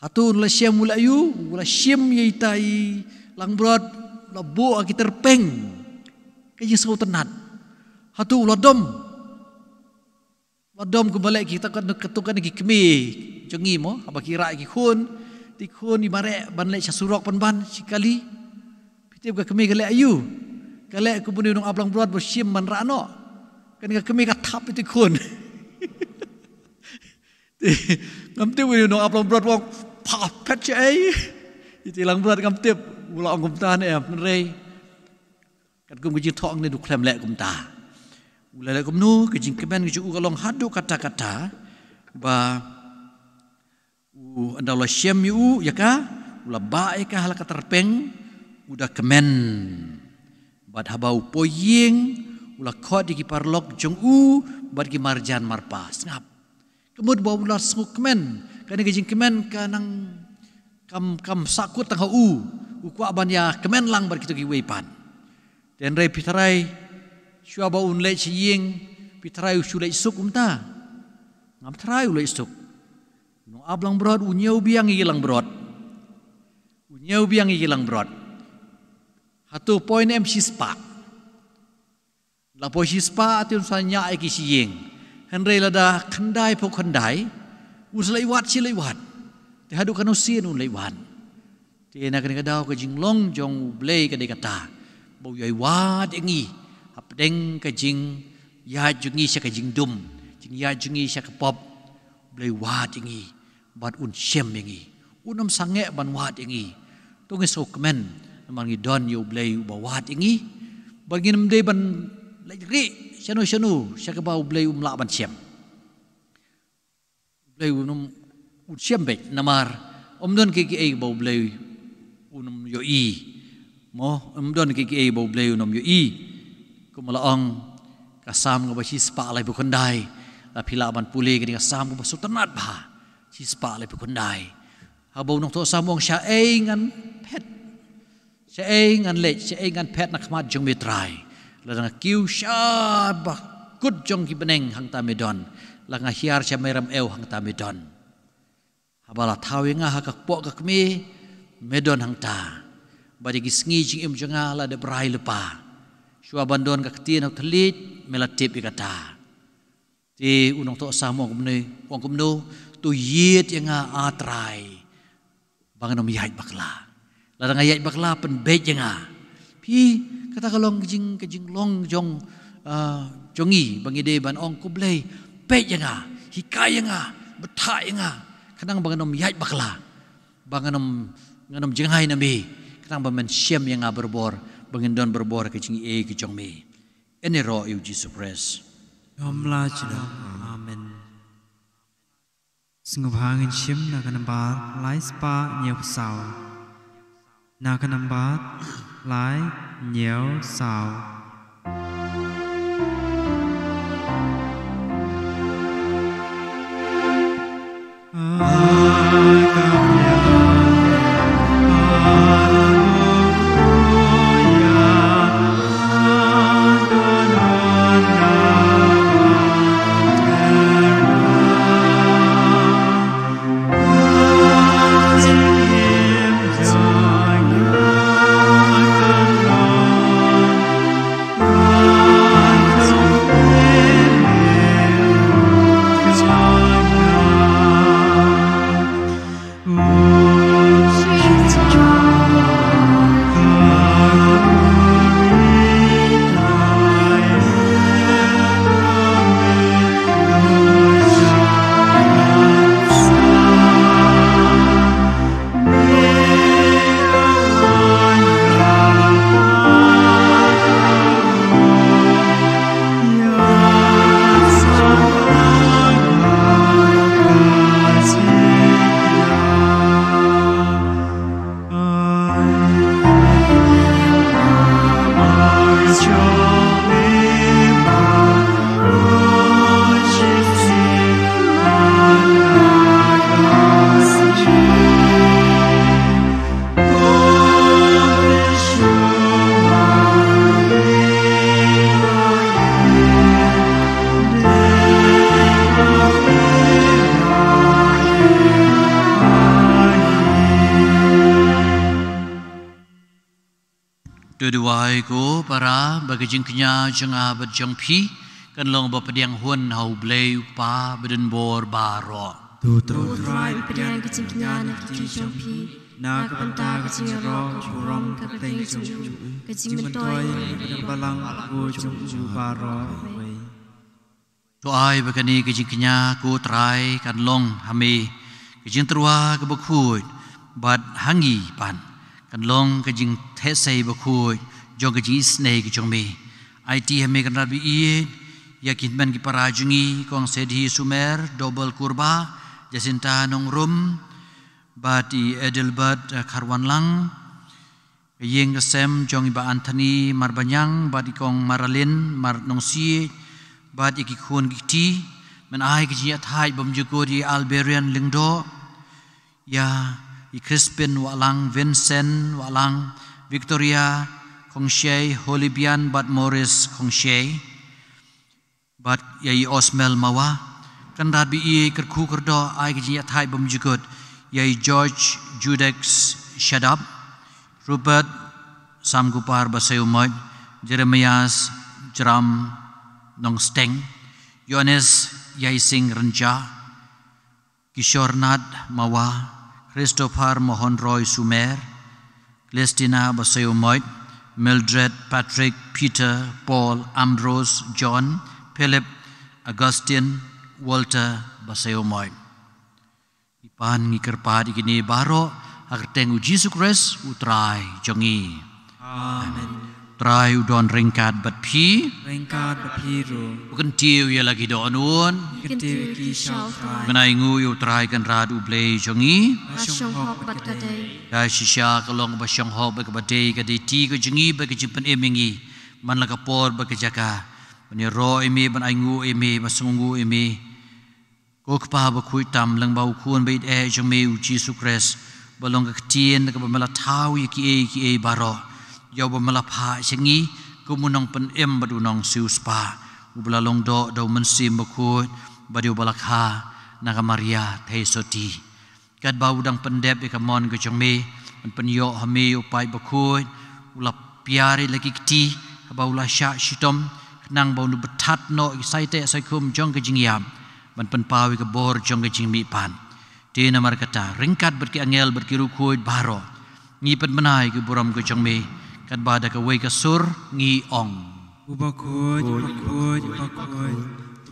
Hato u la shem u leh aïu, u la shim ïa ita i langbrot, u la buh ha ki tyrpeng. Ka jingsngewtynnat. Hato u la dom. U la dom kumba leh kita ka, kato kane ki kmie jong ngi mo, haba ki rah ïa ki khun, te ki khun i mareh ban leit sha surok pynban shi kali. Phi tip ka kmie ka leh aïu? Ka leh kumba une u nongap langbrot ba u shim ban rah noh. Kane ka kmie ka thap ïa ita i khun. Te ngam tip une u nongap langbrot u ong, pha phet shaei. Ita i langbrot ngam tip u la ong kumta ne em, hynrei katkum ka jingthoh hangne u khlem leh kumta. U la leh kumno, ka jingkmen ka jong u ka long haduh katta katta, ba u, ynda u la shem ïa u, ïa ka, u la bah ïa ka ha la ka tyrpeng, u da kmen. Bad haba u poi ïing, u la khot ïa ki paralok jong u bad ki marjan marpa. Sngap. Ka mut ba u la sngewkmen, kane ka jingkmen ka nang kam, kam sahkut tang ha u, u kwah ban ïakmen lang bad kito kiwei pat. Te hynrei phi tharai, shuwa ba un leit sha ïing, phi tharai u shu leit suk kumta? Ngam tharai u leit suk. U nongap langbrot u ñiew biang ïa ki langbrot. U ñiew biang ïa ki langbrot. Hato poi ne em shispah? La poi shispah te un sa ñiah ïa ki sha ïing. Hynrei lada khyndai phew khyndai, un sa leit wad shi leit wad. Te haduh katno sien un leit wad. Te na kane ka daw ka jinglong jong U Blei ka dei kata, ba u ïai wad ïa ngi hapdeng ka jingïaid jong ngi sha ka jingdum, jingïaid jong ngi sha ka pop. U Blei u wad ïa ngi bad un shem ïa ngi. Un ym sangeh ban wad ïa ngi. To ngin sngewkmen namar ngi don ïa U Blei uba wad ïa ngi. Bad ngin ym dei ban leit rieh shano shano sha kaba U Blei um lah ban shem. U Blei un ym, un shem beit namar ym don kiei kiei ba U Blei un ym ïohi. Mo, ym don kiei kiei ba U Blei un ym ïohi. Kumba la ong ka Salm kaba shispah laiphew khyndai, lada phi lah ban pule kane ka Salm kaba sngewtynnat bha. Shispah laiphew khyndai. Haba u nongthoh Salm u ong, shaei ngan phet, shaei ngan leit, shaei ngan phet na khmat jong me Trai. Lada nga kiew sha ba kut jong ki bneng hangta me don. Lada nga hiar sha Mei Ramew hangta me don. Haba la thaw ïa nga ha ka kpoh ka kmie, Me don hangta. Bad ïa ki sngi jingim jong nga la dep rai lypa. Shuwa ban don ka ktien ha u thylliej, me la tip ïa kata. Te u nongthoh Salm u ong kumne, u ong kumno, to ïeit ïa nga, A Trai, ba ngan ym ïaid bakla. Lada nga ïaid bakla, pynbeit ïa nga. Phi, kata ka long ka jing, ka jinglong jong, ah, jong ngi, ba ngi dei ban ong, ko Blei, peit ïa nga, hikai ïa nga, bthah ïa nga, khnang ba ngan ym ïaid bakla. Ba ngan ym, ngan ym jngai na me, khnang ba men shem ïa nga barabor, ba ngin don barabor ka jingaiei ka jong me. Ïaroh ïa u Jisu Khrist. Ym la jngai. Amen. Sngewbha ngin shim na ka nambar lai spah hynñiew saw. Na ka nambar lai hynñiew saw. To duwai ko para ba ka jingkñia jong nga bad jong phi kan long ba pdiang hun ha U Blei U Kpa badonbor baroh. To Trai pdiang ka jingkñia na ka kti jong phi na ka bynta ka jingïaroh ka burom ka kyrteng jong u, ka jingmyntoi ka balang ka jong u baroh. To ai ba kane ka jingkñia ko Trai kan long ha me ka jingtyrwa kaba khuid bad ha ngi pat kan long ka jingtheh sei bakhuid jong ka jingisynei ka jong me. Aiti ha me Kynrad ba ïeit ïa ki hynmen ki para jong ngi, Kong Sedhi Sumer, Dobel Kurba, Jacinta Nongrum, bad i Adelbert, eh, Kharwanlang, ka ïing ka sem jong i Bah Anthony Marbaniang bad i Kong Maralin Marnongsiej bad ïa ki khun ki kti. Men ai ka jingïathait bymjukut ïa i Alberian Lyngdoh, ïa i Crispin Wahlang, Vincent Wahlang, Victoria Khongshei, Holibian bad Morris Khongshei. Bad ïa i Osmel Mawa. Kynrad ba ïeit, kyrkhu kyrdoh, ai ka jingïathait bymjukut ïa i George Judex Shadap, Rupert Samkupar Basaiawmoit, Jeremias Jram Nongsteng, Yohanes Yaising Rynjah, Kishornath Mawa, Christopher Mohonroy Sumer, Celestina Basaiawmoit, Mildred, Patrick, Peter, Paul, Ambrose, John, Philip, Augustine, Walter Basaiawmoit. Ngi pan ngi kyrpad ïa kine baroh ha ka kyrteng U Jisu Khrist U Trai jong ngi. Amen. Trai u don ryngkat bad phi. Ryngkat bad phi ruh. U kyntiew ïa la ki dohnud. Kyntiew ïa ki sha U Trai. Ngan ainguh ïa U Trai Kynrad U Blei jong ngi. Ka shong hok bad ka dei. Ka shisha ka long kaba shong hok bad kaba dei, ka dei ti ka jong ngi bad ka jingpynim ïa ngi man la ka por bad ka jaka ban ïaroh ïa me, ban ainguh ïa me, ban sngewnguh ïa me. Ko Kpa bakhuid tam, lyngba U Khun ba ïeit eh jong me U Jisu Khrist, ba long ka ktien kaba me la thaw ïa kiei kiei baroh, ïa uba me la phah sha ngi kum u nongpynim bad u nongsiewspah, uba la long doh da U Mynsiem Bakhuid bad ïa uba la kha na ka Maria Theisotti. Katba u dang pyndep ïa ka mon ka jong me, Ban pynïoh ha me ïa u paid bakhuid, u la piar ïa la ki kti, haba u la shah shitom, khnang ba un bthat noh ïa ki saiteh saikhum jong ka jingïap, ban pynpaw ïa ka bor jong ka jingmihpat. Te namar kata, ryngkat bad ki angel bad ki riewkhuid baroh, ngi pynbna ïa ka burom ka jong me, katba da kawei ka sur ngi ong. U bakhuid, u bakhuid, u bakhuid,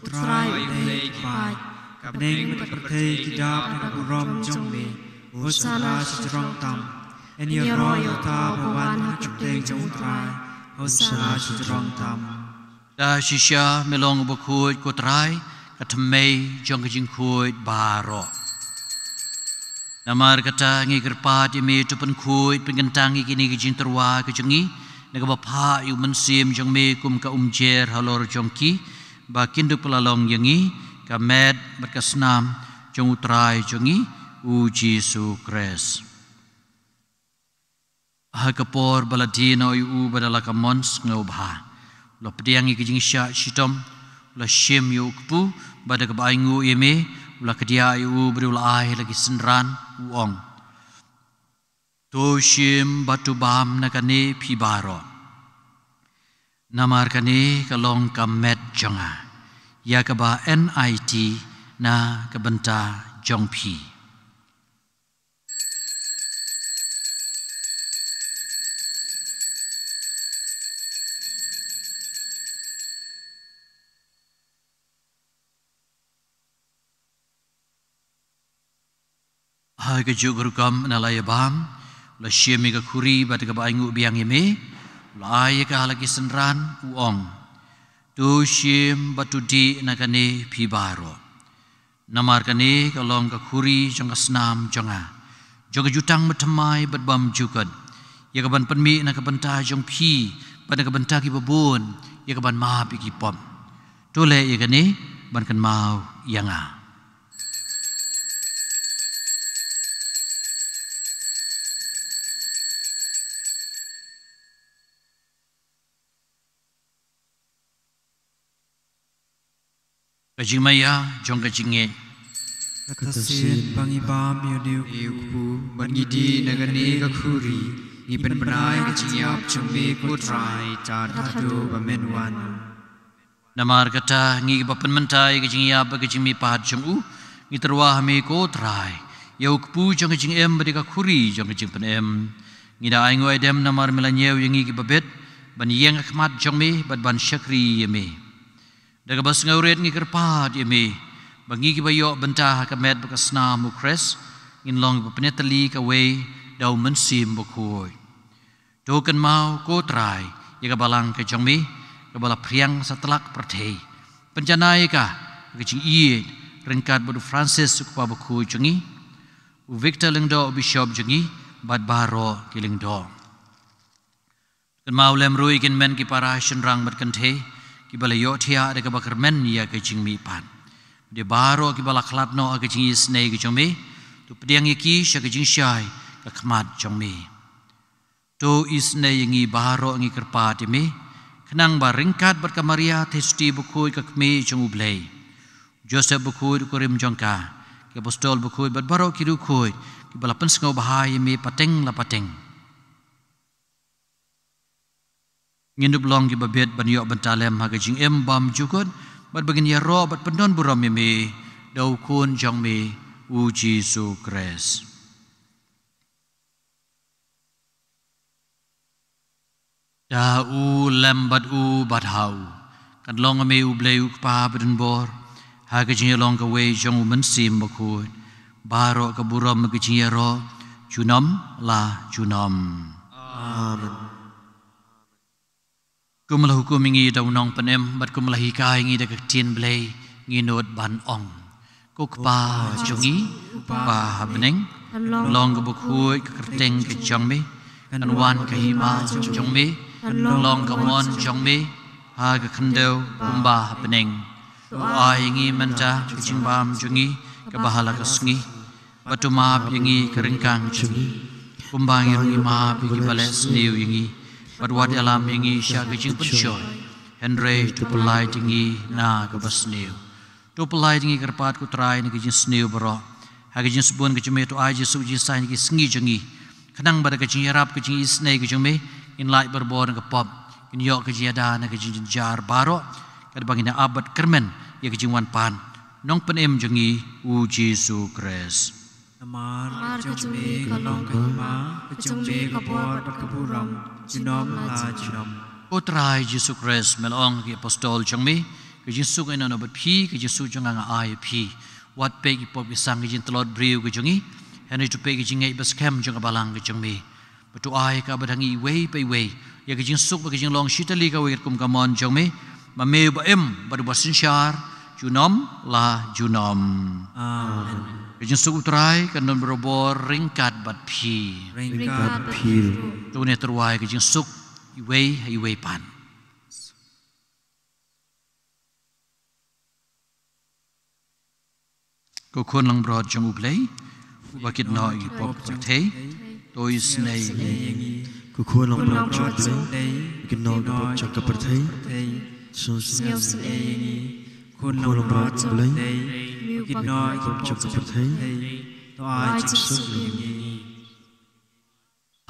u Trai u Blei ki paid, ka bneng bad ka pyrthei ki dap da ka burom jong me. Hosana sha jrong tam. Yn ïaroh ïa uta uba wan ha ka kyrteng jong u Trai. Hosana sha jrong tam. Da shisha me long u bakhuid ko Trai, ka thymmei jong ka jingkhuid baroh. Namar kata ngi kyrpad ïa me, to pynkhuid pynkyntang ïa kine ki jingtyrwa ki jong ngi, na kaba phah ïa u Mynsiem jong me kum ka umjer halor jong ki, ba kin dup la long ïa ngi ka met bad ka snam jong u Trai jong ngi u Jisu Khrist. Ha ka por ba la die noh ïa u bad da la ka mon sngewbha, u la pdiang ïa ka jingshah shitom, u la shim ïa u kpu, bad da kaba ainguh ïa me, u la kdiah ïa u bad u la ai ha la ki synran, u ong. To shim bad to bam na kane phi baroh. Namar kane ka long ka met jong nga, ïa kaba nit na ka bynta jong phi. Ha kajuh ka rukom, haba la ïa bam, u la shim ïa ka khuri bad kaba ainguh biang ïa me, u la ai ïa ka ha la ki synran, u ong. To shim bad to dih na kane phi baroh. Namar kane ka long ka khuri jong ka snam jong nga, jong ka jutang bathymmai bad bymjukut, ïa kaban pynmih na ka bynta jong phi bad na ka bynta kiba bun, ïa kaban map ïa ki pop. To leh ïa kane ban kynmaw ïa nga. Ka jingmaïa jong ka jingngeit. Ka sien ba ngi bam ïa une u kpu bad ngi dih na kane ka khuri, ngi pynbna ïa ka jingïap jong me ko Trai tad haduh ba men wan. Namar kata, ngi kiba pynmynta ïa ka jingïap bad ka jingmihpat jong u, ngi tyrwa ha me ko Trai, ïa u kpu jong ka jingim bad ïa ka khuri jong ka jingpynim. Ngi da ainguh aidem namar me la ñiew ïa ngi kiba bit ban ïeng ha khmat jong me bad ban shakri ïa me. Da kaba sngewrit ngi kyrpad ïa me ba ngi kiba ïoh bynta ha ka met bad ka snam u Khrist, ngin long kiba pynïatylli kawei da u Mynsiem Bakhuid. To kynmaw ko Trai ïa ka balang ka jong me, kaba la phriang satlak pyrthei. Pynjanai ïa ka ha ka jingïeit ryngkat bad u Francis u kpa bakhuid jong ngi, u Victor Lyngdoh u bishop jong ngi, bad baroh ki lyngdoh. Kynmaw lem ruh ïa ki hynmen ki para shynrang bad kynthei kiba la ïohthiah da kaba kyrmen ïa ka jingmihpat. Bad ïa baroh kiba la khlad noh ha ka jingisynei ka jong me, to pdiang ïa ki sha ka jingshai ka khmat jong me. To isynei ïa ngi baroh, ngi kyrpad ïa me, khnang ba ryngkat bad ka Maria Theisotti bakhuid, ka Kmie jong u Blei, Joseph bakhuid u kurim jong ka, ki apostol bakhuid bad baroh ki riewkhuid kiba la pynsngewbha ïa me pateng la pateng, ngin dup long kiba bit ban ïoh bynta lem ha ka jingim bymjukut, bad ba ngin ïaroh bad pyndonburom ïa me da u Khun jong me, u Jisu Khrist. Da u lem bad u bad ha u, kan long ïa me u Blei u Kpa badonbor, ha ka jingïalong kawei jong u Mynsiem Bakhuid, baroh ka burom ka jingïaroh junom la junom. Amen. Kum la hukum ïa ngi da u Nongpynim bad kum la hikai ïa ngi da ka Ktien Blei, ngi nud ban ong. Ko Kpa jong ngi uba ha bneng, kan long kaba khuid ka kyrteng ka jong me, kan wan ka hima jong me, kan long ka mon jong me ha ka khyndew kumba ha bneng. To ai ïa ngi mynta ka jingbam jong ngi kaba ha la ka sngi, bad to map ïa ngi ka ryngkang jong ngi, kumba ngi ruh ngi map ïa kiba leh sniew ïa ngi, bad wat ïalam ïa ngi sha ka jingpynshoi, hynrei to pyllait ïa ngi na kaba sniew. To pyllait ïa ngi, kyrpad ko Trai, na ka jingsniew baroh, ha ka jingsbun ka jong me to ai Jisu ka jingsain ha ki sngi jong ngi, Khnang ba da ka jingïarap ka jingisynei ka jong me, ngin lait barabor na ka pop, ngin ïoh ka jingïada na ka jingjynjar baroh, katba ngin ïa ap bad kyrmen ïa ka jingwan pat Nongpynim jong ngi u Jisu Khrist. Namar ka jong me ka long ka hima, ka jong me ka bor bad ka burom, junom la junom. Ko Trai Jisu Khrist, me la ong ha ki apostol jong me, ka jingsuk nga ai noh noh bad phi, ka jingsuk jong nga nga ai ïa phi. Wat peit ki pop ki sang, ka jingtlot briew ka jong ngi, hynrei to peit ka jingngeit baskhem jong ka balang ka jong me. Bad to ai ïa ka bad ha ngi iwei pa iwei ïa ka jingsuk bad ka jinglong shi tylli kawei katkum ka mon jong me, ma me uba im bad uba synshar junom la junom. Amen. Ka jingsuk u Trai kan don barabor ryngkat bad phi. Ryngkat bad phi ruh. To ngin ïatyrwa ïa ka jingsuk iwei ha iwei pat. Ko khun langbrot jong U Blei, uba kit noh ïa ki pop ki pyrthei, to isynei ïa ngi. Ko khun langbrot jong U Blei, uba kit noh ïa ki pop jong ka pyrthei, to isynei ïa ngi. Ko khun langbrot jong U Blei, uba kit noh ïa ki pop jong ka pyrthei, to ai jingsuk ïa ngi.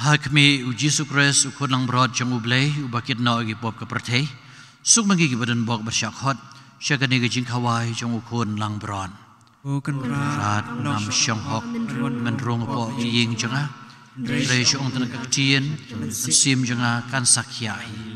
Ha khmih, u Jisu Khrist, u khun langbrot jong U Blei, uba kit noh ïa ki pop ka pyrthei, suk ma ngi kiba don bok bad shah khot sha kane ka jingkhawai jong u khun langbrot. Ko Kynrad, ngam shong hok ban rung hapoh ka ïing jong nga, hynrei shu ong tang ka ktien, ka mynsiem jong nga kan sa khiah hi.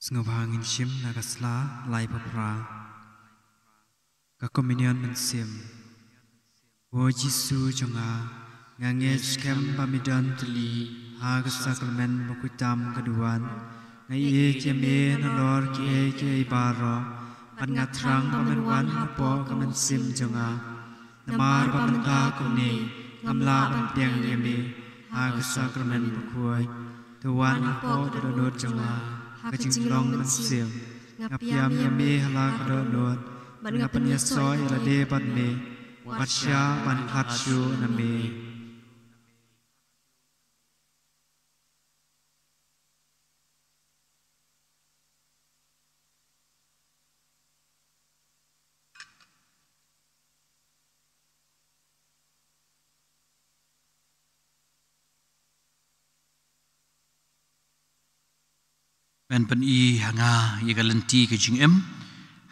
Sngewbha ngin shim na ka sla laiphew phra. Ka Komunion Mynsiem. Ko Jisu jong nga, nga ngeit skhem ba me don tylli ha ka sakramen bakhuid tam ka duwan. Nga ïeit ïa me nalor kiei kiei baroh, bad nga thrang ba men wan hapoh ka mynsiem jong nga. Namar ba mynta kumne ngam lah ban pdiang ïa me ha ka sakramen bakhuid. To wan hapoh ka dohnud jong nga ha ka jinglong mynsiem. Nga pdiang ïa me ha la ka dohnud, bad nga pynïasoh ïa lade bad me, wat shah ban khat shuh na me. Men pyni ha nga ïa ka lynti ka jingim,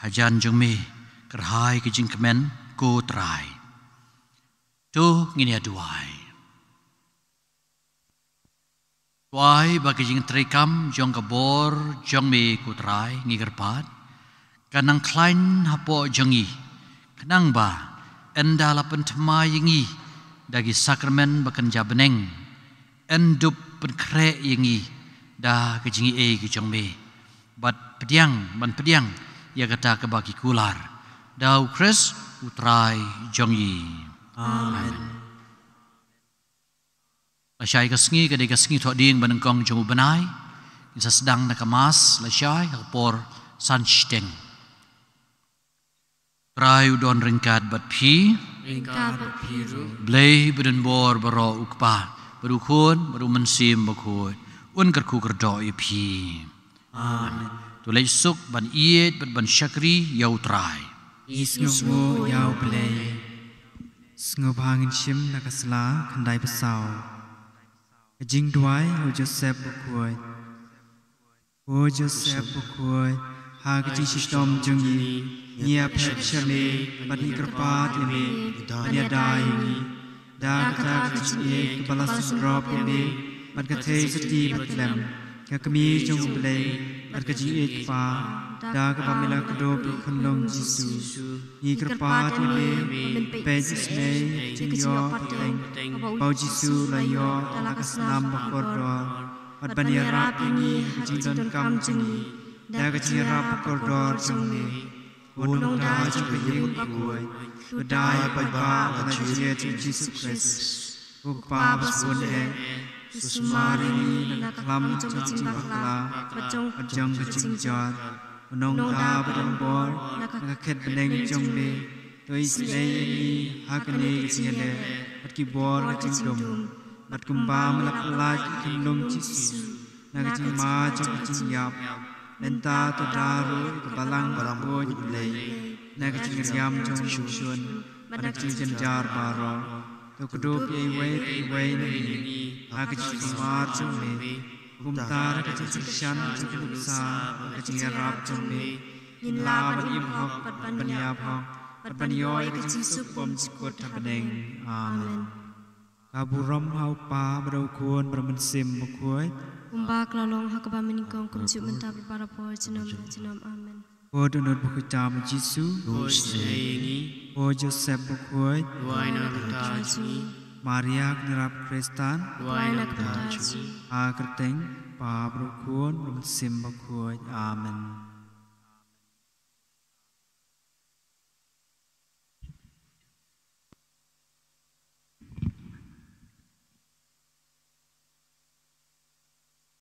hajan jong me kyrhai ka jingkmen, ko Trai. To ngin ïa duwai. Duwai ba ka jingtreikam jong ka bor jong me, ko Trai, ngi kyrpad, kan nang khlaiñ hapoh jong ngi, khnang ba ynda la pynthma ïa ngi da ki sakramen ba kynja bneng, yn dup pynkhreh ïa ngi da ka jingaiei ka jong me, bad pdiang, ban pdiang ïa kata kaba ki kular, da U Khrist U Trai jong ngi. Amen. Lashai ka sngi ka dei ka sngi thohdieng banyngkong jong u bnai. Ngin sa sdang da ka Mass lashai ha ka por san shiteng. Trai u don ryngkat bad phi. Ryngkat bad phi ruh. Blei badonbor baroh, u Kpa, bad u Khun, bad u Mynsiem Bakhuid, un kyrkhu kyrdoh ïa phi. Amen. To leit suk ban ïeit bad ban shakri ïa u Trai. Ngi sngewnguh ïa u Blei. Sngewbha ngin shim na ka sla khyndai phew saw. Ka jingduwai u Joseph Bakhuid. Ko Joseph Bakhuid, Ha ka jingshitom jong ngi, ngi ïa phet sha me, bad ngi kyrpad ïa me, ban ïada ïa ngi. Da kata ka jingïeit kaba la sngewdrop ïa me, bad ka theisotti bad khlem, ka kmie jong U Blei, bad ka jingïeit Kpa, da kaba me la kdup ïa u khunlung Jisu. Ngi kyrpad ïa me, ban peit isynei ïa ka jingïoh pateng, kaba u Jisu u la ïoh da la ka snam bakordor, bad ban ïarap ïa ngi ha ka jingdonkam jong ngi, da ka jingïarap bakordor jong me. Ko Nongda jong ka ïing bakhuid, ko Dai paidbah ba la jied jong U Jisu Khrist, ko Kpa ba sbun eh, to sumar ïa ngi na ka khlam jong ka jingbakla bad jong ka jingjot. Ko Nongda ba donbor na ka khet bneng jong me, to isynei ïa ngi ha kane ka jingïaleh bad ki bor ka jingdum, bad kumba me la pyllait ïa u khunlung Jisu na ka jingma jong ka jingïap, mynta to da ruh ïa ka balang bakhuid U Blei na ka jingriam jong u Shun bad na ka jingjynjar baroh. To kdup ïa iwei pa iwei na ngi ha ka jingsumar jong me, kumta da ka jingkyrshan jong ka nuksa bad ka jingïarap jong me, ngin lah ban im hok bad ban ïap hok, bad ban ïoh ïa ka jingsuk bymjukut ha bneng. Amen. Ka burom ha U Kpa bad ha U Khun bad ha U Mynsiem Bakhuid, kumba ka la long ha kaba nyngkong, kumjuh mynta bad barabor, junom junom. Amen. Ko dohnud bakhuid tam U Jisu, to isynei ïa ngi. Ko Joseph Bakhuid, duwai na ka bynta jong ngi. Maria Kynrad Khristan, duwai na ka bynta jong ngi. Ha ka kyrteng U Kpa bad U Khun bad U Mynsiem Bakhuid. Amen.